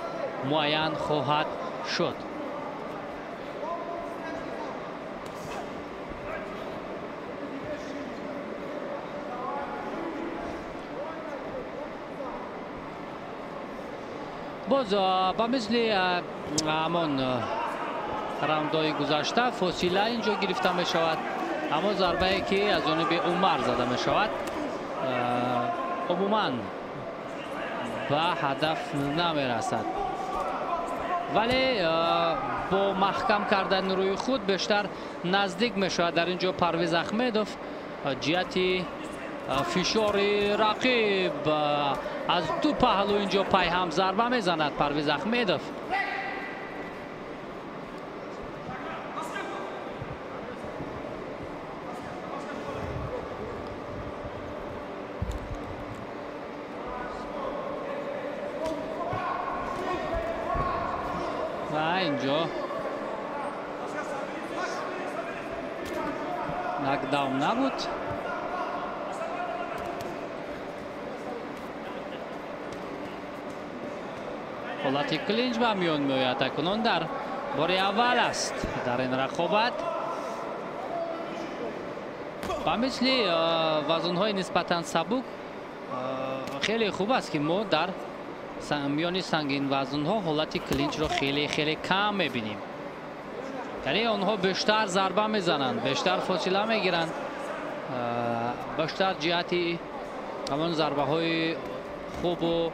муайян хоҳад шуд. Боз ба мисли ҳамон раундҳои гузашта фосила инҷо гирифта мешавад, аммо зарбае ки аз ҷониби Умар зада мешавад умуман ба ҳадаф намерасад, вале бо маҳкам кардани рӯи худ бештар наздик мешавад. Дар ин ҷо Парвез Ахмедов ҷиҳати фишори рақиб аз ду паҳлӯ инҷо пайҳам зарба мезанад Парвез Ахмедов. Ва инҷо нокдаун набуд. Ҳолати клинч ба миён меояд. Акнун дар бори аввал аст дар ин рақобат. Ба мисли вазнҳои нисбатан сабук хеле хуб аст, ки мо дар миёни сангинвазнҳо ҳолати клинчро хеле хеле кам мебинем. Яъне онҳо бештар зарба мезананд, бештар фосила мегиранд, бештар ҷиҳати ҳамон зарбаҳои хубу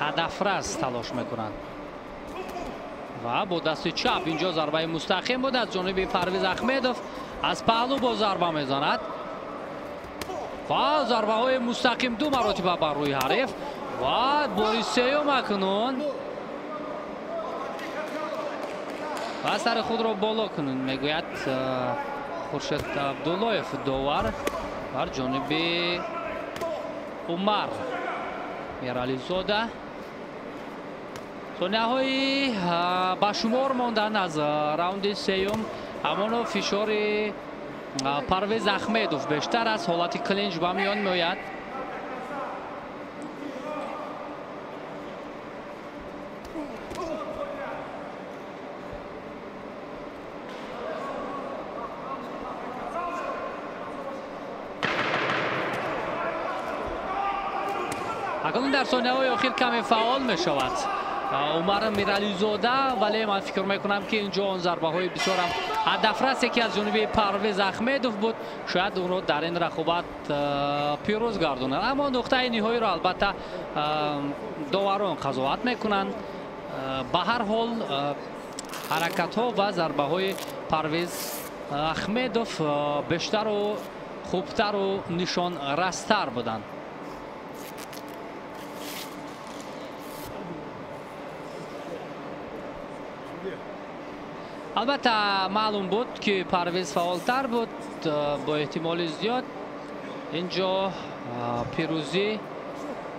ҳадафрас талош мекунанд. Ва бо дасти чап инҷо зарбаи мустақим буд аз ҷониби Парвез Ахмедов. Аз паҳлӯ бо зарба мезанад ва зарбаҳои мустақим ду маротиба бар рӯи ҳариф ва бори сеюм акнун ва сари худро боло кунун, мегӯяд Хуршед Абдуллоев, довар бар ҷониби Умар Мирализода. Сонияҳои ба шумор мондан аз раунди сеюм, ҳамоно фишори Парвез Ахмедов бештар аз ҳолати клинч ба миён меояд. Акнун дар сонияҳои охир каме фаъол мешавад Умар Мирализода, вале ман фикр мекунам, ки инҷо он зарбаҳои бисёрам ҳадафрасе ки аз ҷониби Парвез Ахмедов буд, шояд ӯро дар ин рақобат пирӯз гардонад. Аммо нуқтаи ниҳоиро албатта доварон қазоват мекунанд. Ба ҳар ҳол ҳаракатҳо ва зарбаҳои Парвез Ахмедов бештару хубтару нишонрастар буданд. Албатта маълум буд, ки Парвез фаъолтар буд, бо эҳтимоли зиёд инҷо пирӯзӣ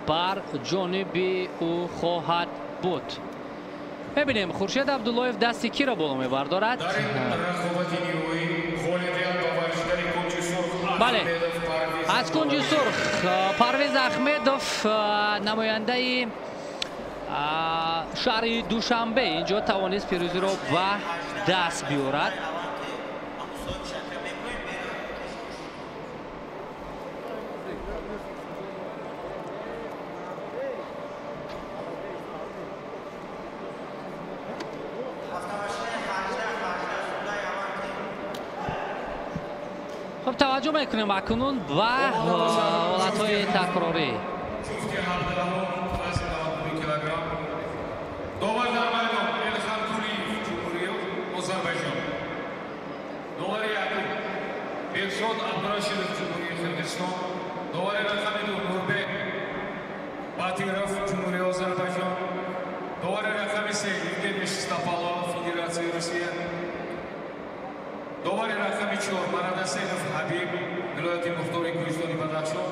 бар ҷониби ӯ хоҳад буд. Мебинем Хуршед Абдуллоев дасти киро боло мебардорад. Бале, аз кунҷи сурх Парвез Ахмедов, намояндаи шаҳри Душанбе, инҷо тавонист пирӯзиро ба даст биёрад. Таваҷҷӯҳ мекунем акнун ба ҳолатҳои такрорӣ. Довар дар майдон Элхан Кулиев, Ҷумҳурии Озарбойҷон. Довари якум Бекзод Абдурашидов, Ҷумҳурии Қирғизистон. Довари рақами ду Нурбек Батиров, Ҷумҳурии Озарбойҷон. Довари рақами се Евгений Шестопалов, Федератсияи Русия. Довари рақами чор Марадасенов Ҳабиб, вилояти Мухтори Кӯҳистони Бадахшон.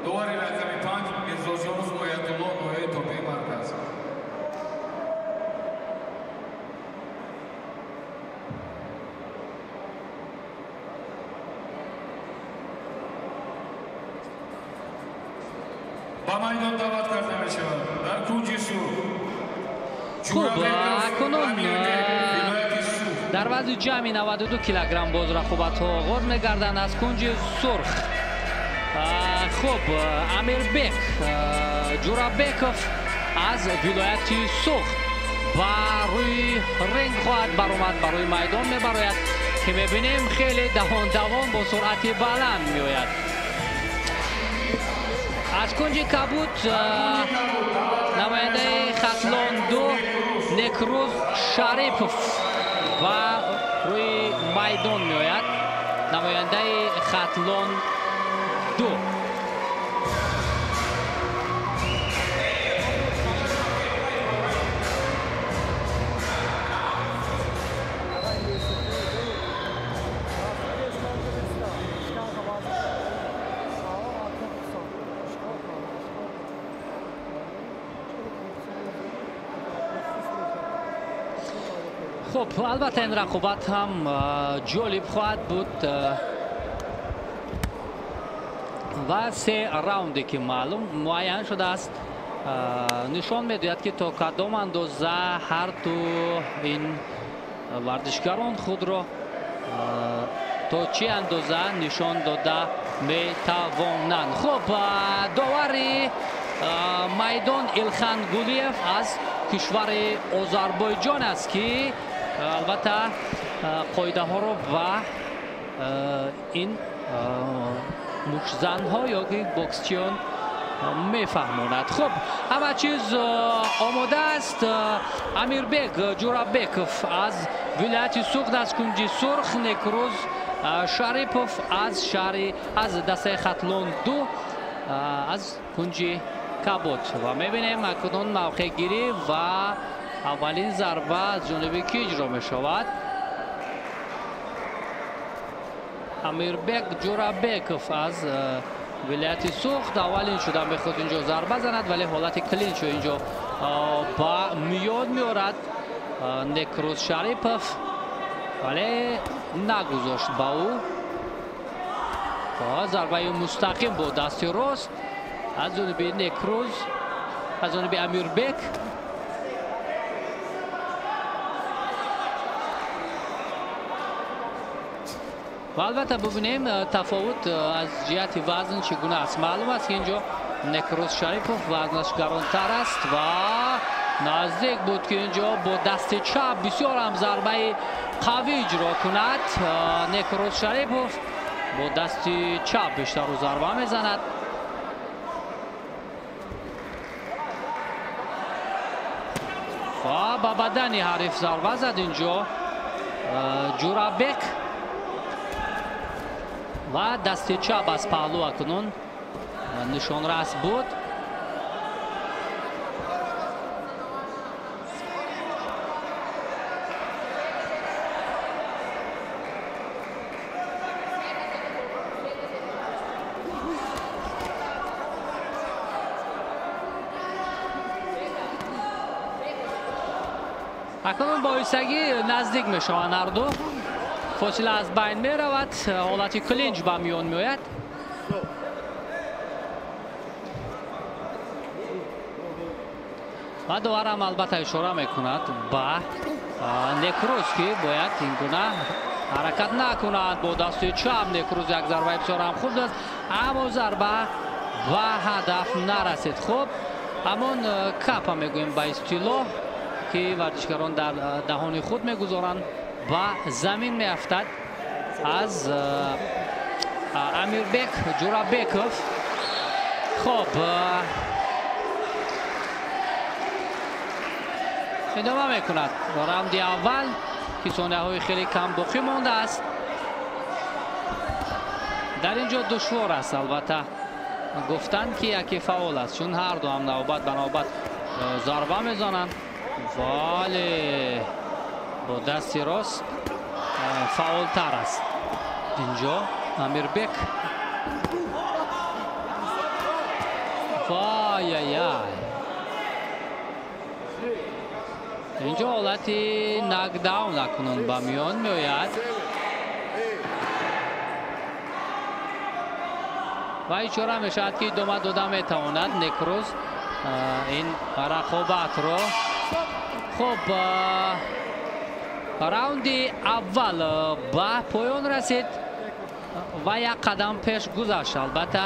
Довари рақами панҷ Мирзоҷонов Оятулло, ноҳияи тобеи марказ. Ба майдон даъват карда мешавад дар кунҷи сурх Хуб, акнун дар вазни ҷамъи 92 килограмм боз рақобатҳо оғоз мегарданд. Аз кунҷи сурх хуб, Амирбек Ҷурабеков аз вилояти Суғд ба рӯи ринг хоҳад баромад, ба рӯи майдон мебарояд, ки мебинем хеле давон-давон бо суръати баланд меояд. Аз кунҷи кабуд намояндаи Хатлон 2 Некрӯз Шарипов ба рӯи майдон меояд. Намояндаи Хатлон 2. Хуб, албатта ин рақобат ҳам ҷолиб хоҳад буд ва се раунде ки маълум муайян шудааст нишон медиҳад, ки то кадом андоза ҳар ду ин варзишгарон худро то чӣ андоза нишон дода метавонанд. Хуб, довари майдон Илхан Гулиев аз кишвари Озарбойҷон аст, ки албатта қоидаҳоро ва ин мушзанҳо ё ки боксчиён мефаҳмонад. Хуб, ҳама чиз омода аст. Амирбек Ҷурабеков аз вилояти Суғд аз кунҷи сурх, Некрӯз Шарипов аз шаҳри аз дастаи Хатлон 2 аз кунҷи кабуд. Ва мебинем акнун мавқеъгирӣ ва аввалин зарба аз ҷониби ки иҷро мешавад. Амирбек Ҷурабеков аз вилояти Суғд аввалин шуда мехоҳад инҷо зарба занад, вале ҳолати клинчо инҷо ба миён меорад Некрӯз Шарипов, вале нагузошт ба ӯ. Зарбаи мустақим бо дасти рост аз ҷониби Некрӯз, аз ҷониби Амирбек. Ва албатта бубинем тафовут аз ҷиҳати вазн чӣ гуна аст. Маълум аст, ки инҷо Некрӯз Шарипов вазнаш гаронтар аст ва наздик буд, ки инҷо бо дасти чап бисёр ҳам зарбаи қавӣ иҷро кунад. Некрӯз Шарипов бо дасти чап бештару зарба мезанад. Ва ба бадани ҳариф зарба зад инҷо Ҷурабек ва дасти чап аз паҳлӯ акнун нишонрас буд. Акнун бо ҳиссагӣ наздик мешаванд ҳарду. Фосила аз байн меравад, ҳолати клинч ба миён меояд. Ва доварам албатта ишора мекунад ба Некрӯз, ки бояд ин гуна ҳаракат накунад. Бо дасти чап Некрӯз як зарбаи бисёр ҳам хуб аст, аммо зарба ба ҳадаф нарасид. Хуб, ҳамон капа мегӯем ба истилоҳ, ки варзишгарон дар даҳони худ мегузоранд, ба замин меафтад аз Амирбек Ҷурабеков. Хоб, идома мекунад раунди аввал, ки сонияҳои хеле кам боқӣ мондааст. Дар ин ҷо душвор аст албатта гуфтанд, ки яке фаъол аст, чун ҳар ду ҳам навбат ба навбат зарба мезананд, вале бо дасти рост фаъолтар аст инҷо Амирбек. Вай-яй-яй, инҷо ҳолати нокдаун акнун ба миён меояд ва ишора мешавад, ки идома дода метавонад Некрӯз ин рақобатро. Хуб, раунди аввал ба поён расид ва як қадам пеш гузашт албатта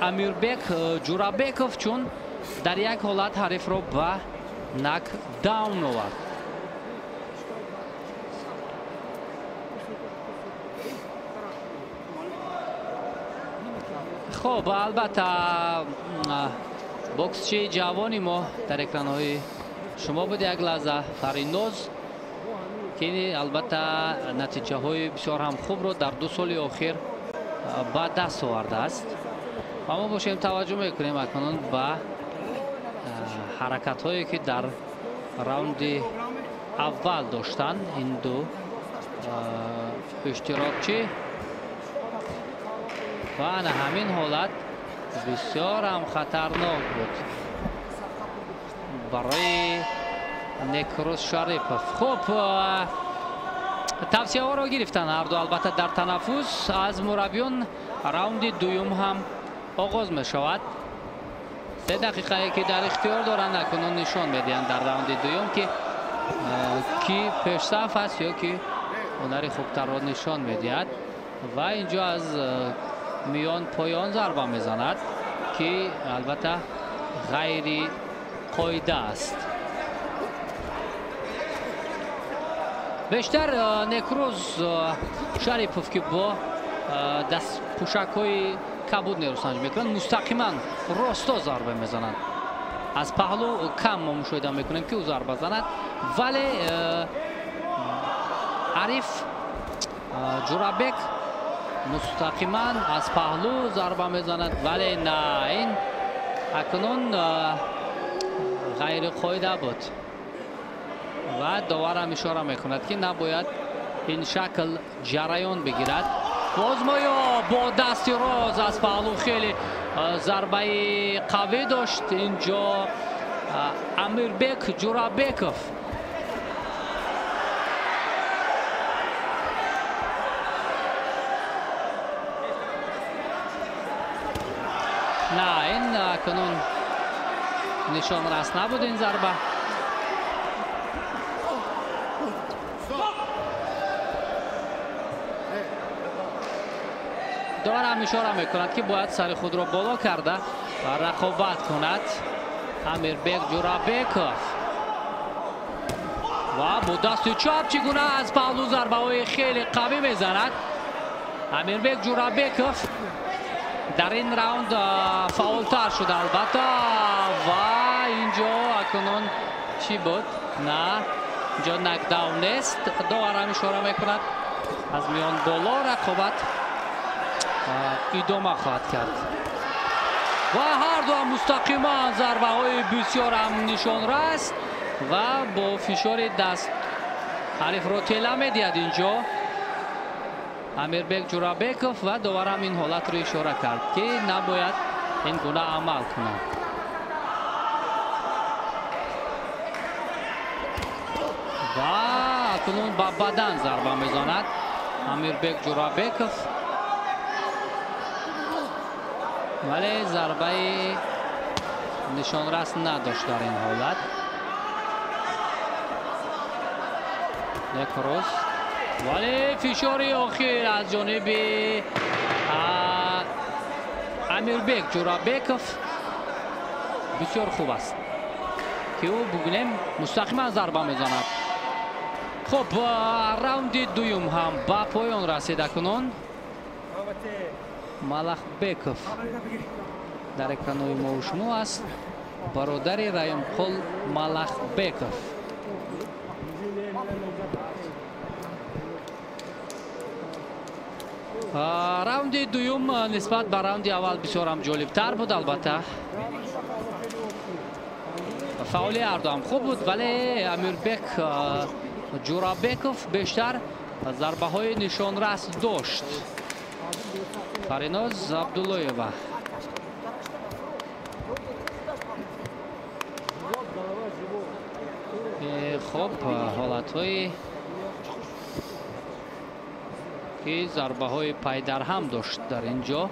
Амирбек Ҷурабеков, чун дар як ҳолат ҳарифро ба нокдаун овард. Хуб, албатта боксчии ҷавони мо дар экранҳои шумо буд як лаҳза Фариноз, ки албатта натиҷаҳои бисёр ҳам хубро дар 2 соли охир ба даст овардааст. Ва мо бошем таваҷҷӯҳ мекунем акнун ба ҳаракатҳое, ки дар раунди аввал доштанд ин ду иштирокчӣ. Ва ана ҳамин ҳолат бисёр ҳам хатарнок буд барои Некрӯз Шарипов. Хуб, тавсияҳоро гирифтанд ҳарду албатта дар танаффус аз мураббиён. Раунди дуюм ҳам оғоз мешавад. 3 дақиқае, ки дар ихтиёр доранд, акнун нишон медиҳанд дар раунди дуюм, ки пешсаф аст ё ки ҳунари хубтарро нишон медиҳад. Ва инҷо аз миён поён зарба мезанад, ки албатта ғайри қоида аст. Бештар Некрӯз Шарипов, ки бо дастпӯшакҳои кабуд нерӯсанҷ мекунанд, мустақиман росто зарба мезананд. Аз паҳлӯ кам мо мушоҳида мекунем, ки ӯ зарба занад, вале ҳариф Ҷурабек мустақиман аз паҳлӯ зарба мезанад, вале на, ин акнун ғайриқоида буд ва доварам ишора мекунад, ки набояд ин шакл ҷараён бигирад. Боз моё бо дасти рост аз паҳлӯ хеле зарбаи қавӣ дошт инҷо Амирбек Ҷурабеков. На, ин акнун нишонрас набуд ин зарба. Доварам ишора мекунад, ки бояд сари худро боло карда ва рақобат кунад Амирбек Ҷурабеков. Ва бо дасти чап чӣ гуна аз паҳлӯ зарбаҳои хеле қавӣ мезанад Амирбек Ҷурабеков. Дар ин раунд фаъолтар шуд албатта. Ва инҷо акнун чӣ буд? На, инҷо нокдаун нест. Доварам ишора мекунад, аз миён боло рақобат идома хоҳад кард. Ва ҳар дуам мустақиман зарбаҳои бисёрам нишонрас ва бо фишори даст ҳарифро тела медиҳад инҷо Амирбек Ҷурабеков ва доварам ин ҳолатро ишора кард, ки набояд ин гуна амал кунад. Ва акнун ба бадан зарба мезанад Амирбек Ҷурабеков, вале зарбаи нишонрас надошт дар ин ҳолат. Некрӯз, вале фишори охир аз ҷониби Амирбек Ҷурабеков бисёр хуб аст, ки ӯ бубинем мустақиман зарба мезанад. Хуб, раунди дуюм ҳам ба поён расид акнун. Малахбеков дар экранои мо шумо аст, бародари Раимқул Малахбеков. Раунди дуюм нисбат ба раунди аввал бисёр ҳам ҷолибтар буд. Албатта, фаъоли ҳарду ҳам хуб буд, вале Амирбек Ҷурабеков бештар зарбаҳои нишонрас дошт. Фариноз Абдуллоева. Хуб, ҳолатҳое ки зарбаҳои пайдарҳам дошт дар ин ҷо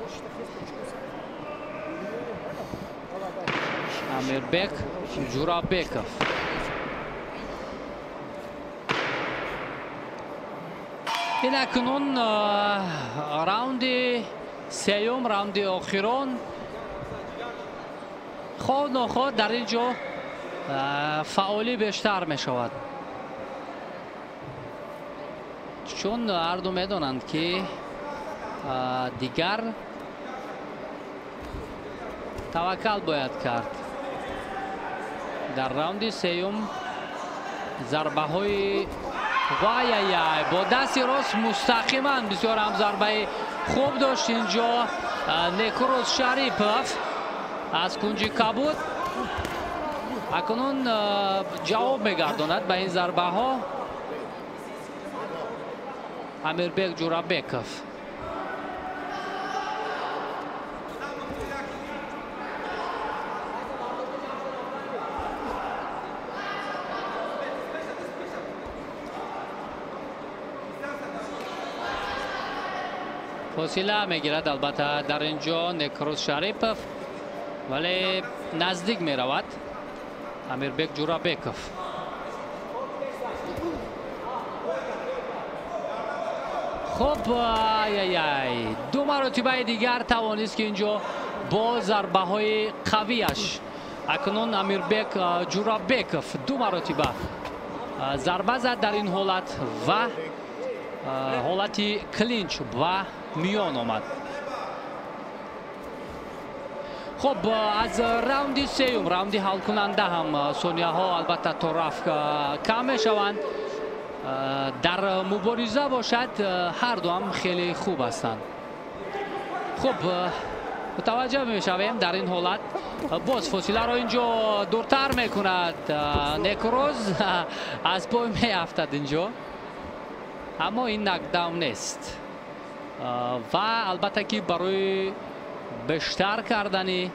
Амирбек Ҷурабеков. Ин акнун раунди сеюм, раунди охирон. Хоҳ нохоҳ дар ин ҷо фаъолӣ бештар мешавад, чун ҳарду медонанд, ки дигар таваккал бояд кард. Дар раунди сеюм зарбаҳои вай-яй-яй бо дасти рост мустақиман бисёр ҳам зарбаи хуб дошт инҷо Некрӯз Шарипов аз кунҷи кабуд. Акнун ҷавоб мегардонад ба ин зарбаҳо Амирбек Ҷурабеков. Фосила мегирад албатта дар ин ҷо Некрӯз Шарипов, вале наздик меравад Амирбек Ҷурабеков. Хуб, ай-яй, ду маротибаи дигар тавонист, ки инҷо бо зарбаҳои қавияш акнун Амирбек Ҷурабеков ду маротиба зарба зад дар ин ҳолат ва ҳолати клинч ба миён омад. Хуб, аз раунди сеюм, раунди ҳалкунанда ҳам сонияҳо албатта то рафт кам мешаванд. Дар мубориза бошад ҳарду ҳам хеле хуб ҳастанд. Хуб, мутаваҷҷӯҳ мешавем дар ин ҳолат боз фосиларо инҷо дуртар мекунад Некрӯз, аз пой меафтад инҷо, аммо ин нокдаун нест ва албатта ки барои бештар кардани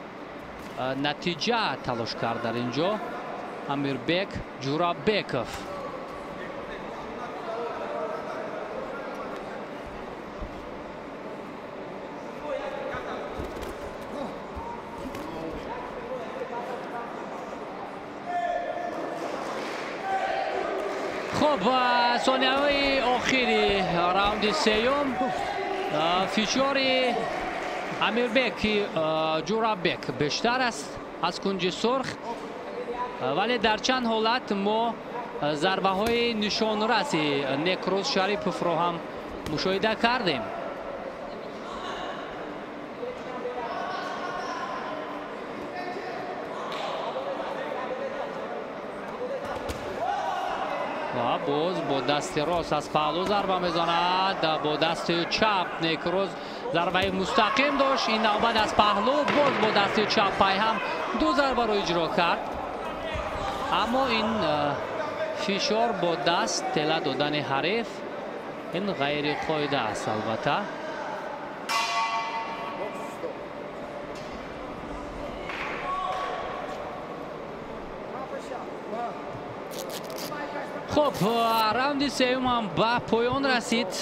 натиҷа талош кард дар инҷо Амирбек Ҷурабеков. Хуб, сонияҳои охири раунди сеюм фишори Амирбек Ҷурабек бештар аст аз кунҷи сурх, вале дар чанд ҳолат мо зарбаҳои нишонраси Некрӯз Шариповро ҳам мушоҳида кардем. Ва боз бо дасти рост аз паҳлӯ зарба мезанад, бо дасти чап Некрӯз зарбаи мустақим дошт. Ин навбат аз паҳлӯ боз бо дасти чап пайҳам ду зарбаро иҷро кард, аммо ин фишор бо даст тела додани ҳариф ин ғайриқоида аст албатта. Хуб, раунди сеюм ҳам ба поён расид.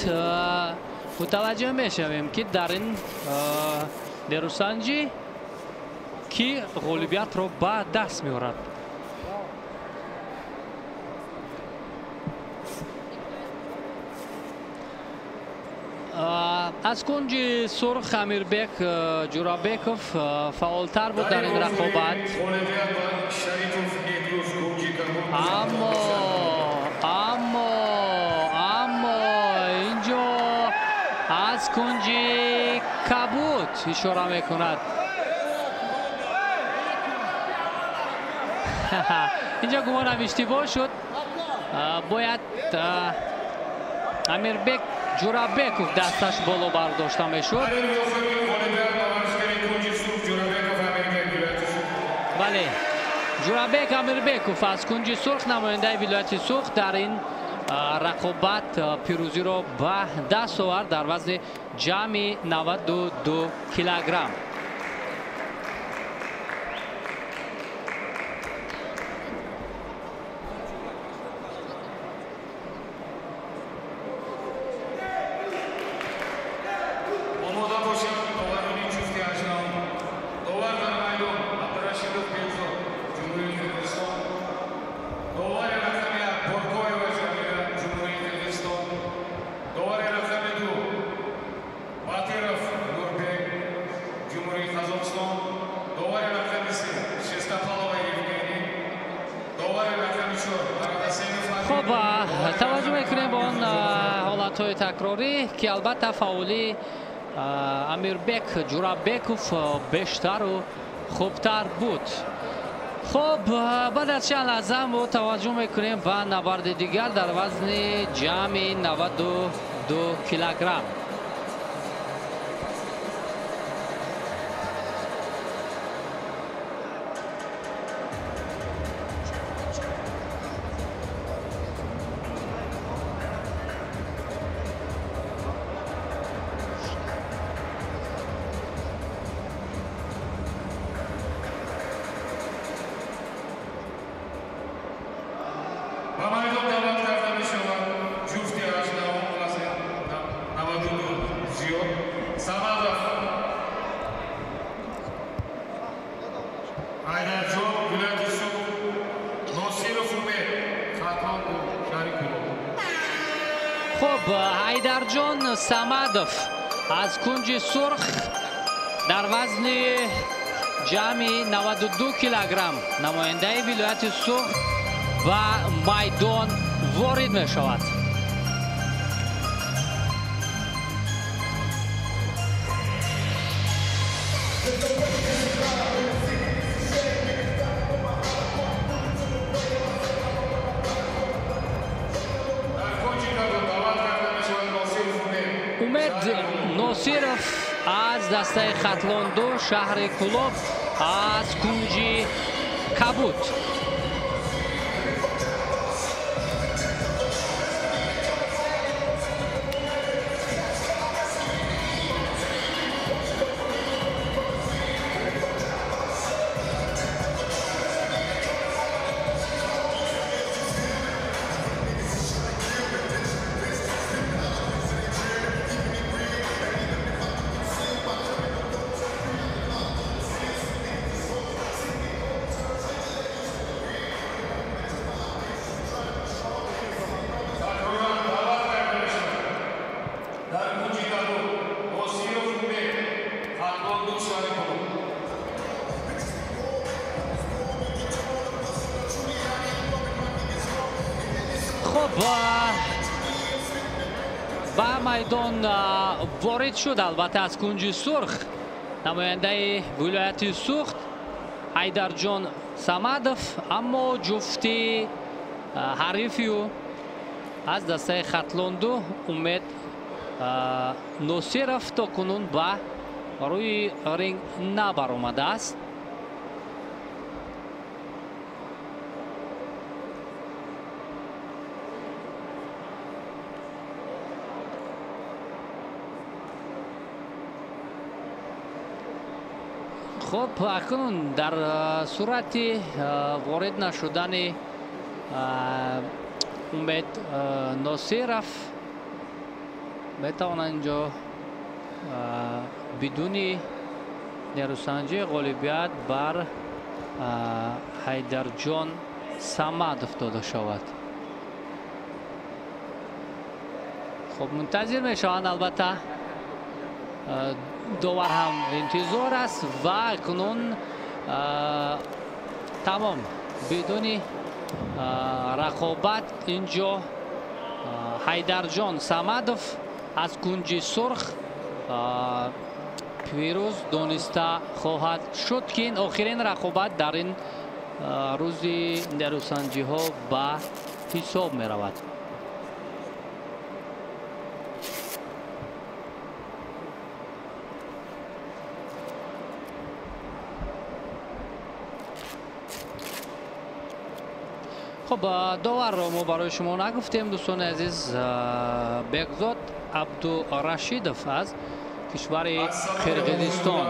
Мутаваҷҷӯҳ мешавем, ки дар ин нерӯсанҷӣ ки ғолибиятро ба даст меорад. Аз кунҷи сурх Амирбек Ҷурабеков фаъолтар буд дар ин рақобат, аммо инҷо аз кунҷи ишора мекунад. Инҷо гумонам иштибоҳ шуд. Бояд Амирбек Ҷурабеков дасташ боло бардошта мешуд. Бале, Ҷурабек Амирбеков аз кунҷи сурх, намояндаи вилояти Суғд, дар ин рақобат пирӯзиро ба даст овард дар вазни ҷамъи 92 килограмм. Хуб, таваҷҷӯҳ мекунем ба он ҳолатҳои такрорӣ, ки албатта фаъолии Амирбек Ҷурабеков бештару хубтар буд. Хуб, баъд аз чанд лаҳза мо таваҷҷӯҳ мекунем ба набарди дигар дар вазни ҷамъи 92 килограмм. Хуб, Ҳайдарҷон Самадов аз кунҷи сурх дар вазни ҷамъи 92 килограмм, намояндаи вилояти Суғд, ба майдон ворид мешавад. Умед Носиров аз дастаи Хатлон 2, шаҳри Кӯлоб, аз кунҷи кабуд. Ба майдон ворид шуд, албатта аз кунҷи сурх, намояндаи вилояти Суғд Ҳайдарҷон Самадов, аммо ҷуфти ҳарифи ӯ аз дастаи Хатлон 2 Умед Носиров то кунун ба рӯи ринг набаромадааст. Хуб, акнун дар сурати ворид нашудани Умед Носиров метавонад инҷо бидуни нерӯсанҷӣ ғолибият бар Ҳайдарҷон Самадов дода шавад. Хуб, мунтазир мешаванд, албатта довар ҳам интизор аст ва акнун тамом бидуни рақобат инҷо Ҳайдарҷон Самадов аз кунҷи сурх пирӯз дониста хоҳад шуд, ки ин охирин рақобат дар ин рӯзи нерӯсанҷиҳо ба ҳисоб меравад. Хуб, доварро мо барои шумо нагуфтем, дӯстони азиз. Бекзод Абдурашидов аз кишвари Қирғизистон.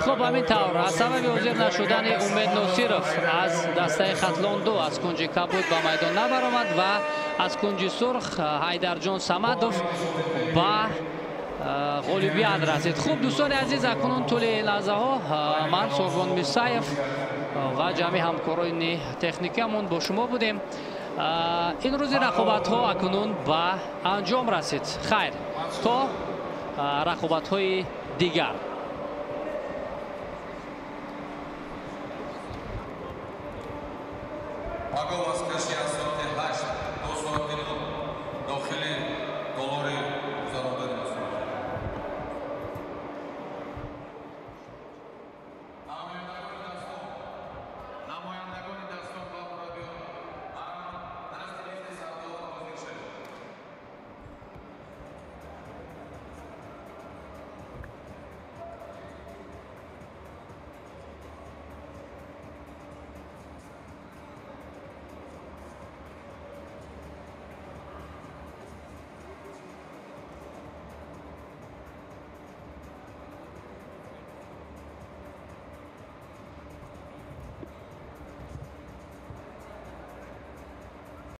Хуб, ҳамин тавр аз сабаби ҳозир нашудани Умед Носиров аз дастаи Хатлон 2 аз кунҷи кабуд ба майдон набаромад ва аз кунҷи сурх Ҳайдарҷон Самадов ба ғолибият расид. Хуб, дӯстони азиз, акнун тӯли лаҳзаҳо ман Сорбон Мирсаев ва ҷамъи ҳамкорони техникиамон бо шумо будем. Ин рӯзи рақобатҳо акнун ба анҷом расид. Хайр, то рақобатҳои дигар. Пагоҳ вазкашӣ аз соати 8 то соати 9 дохили толори гузарондани.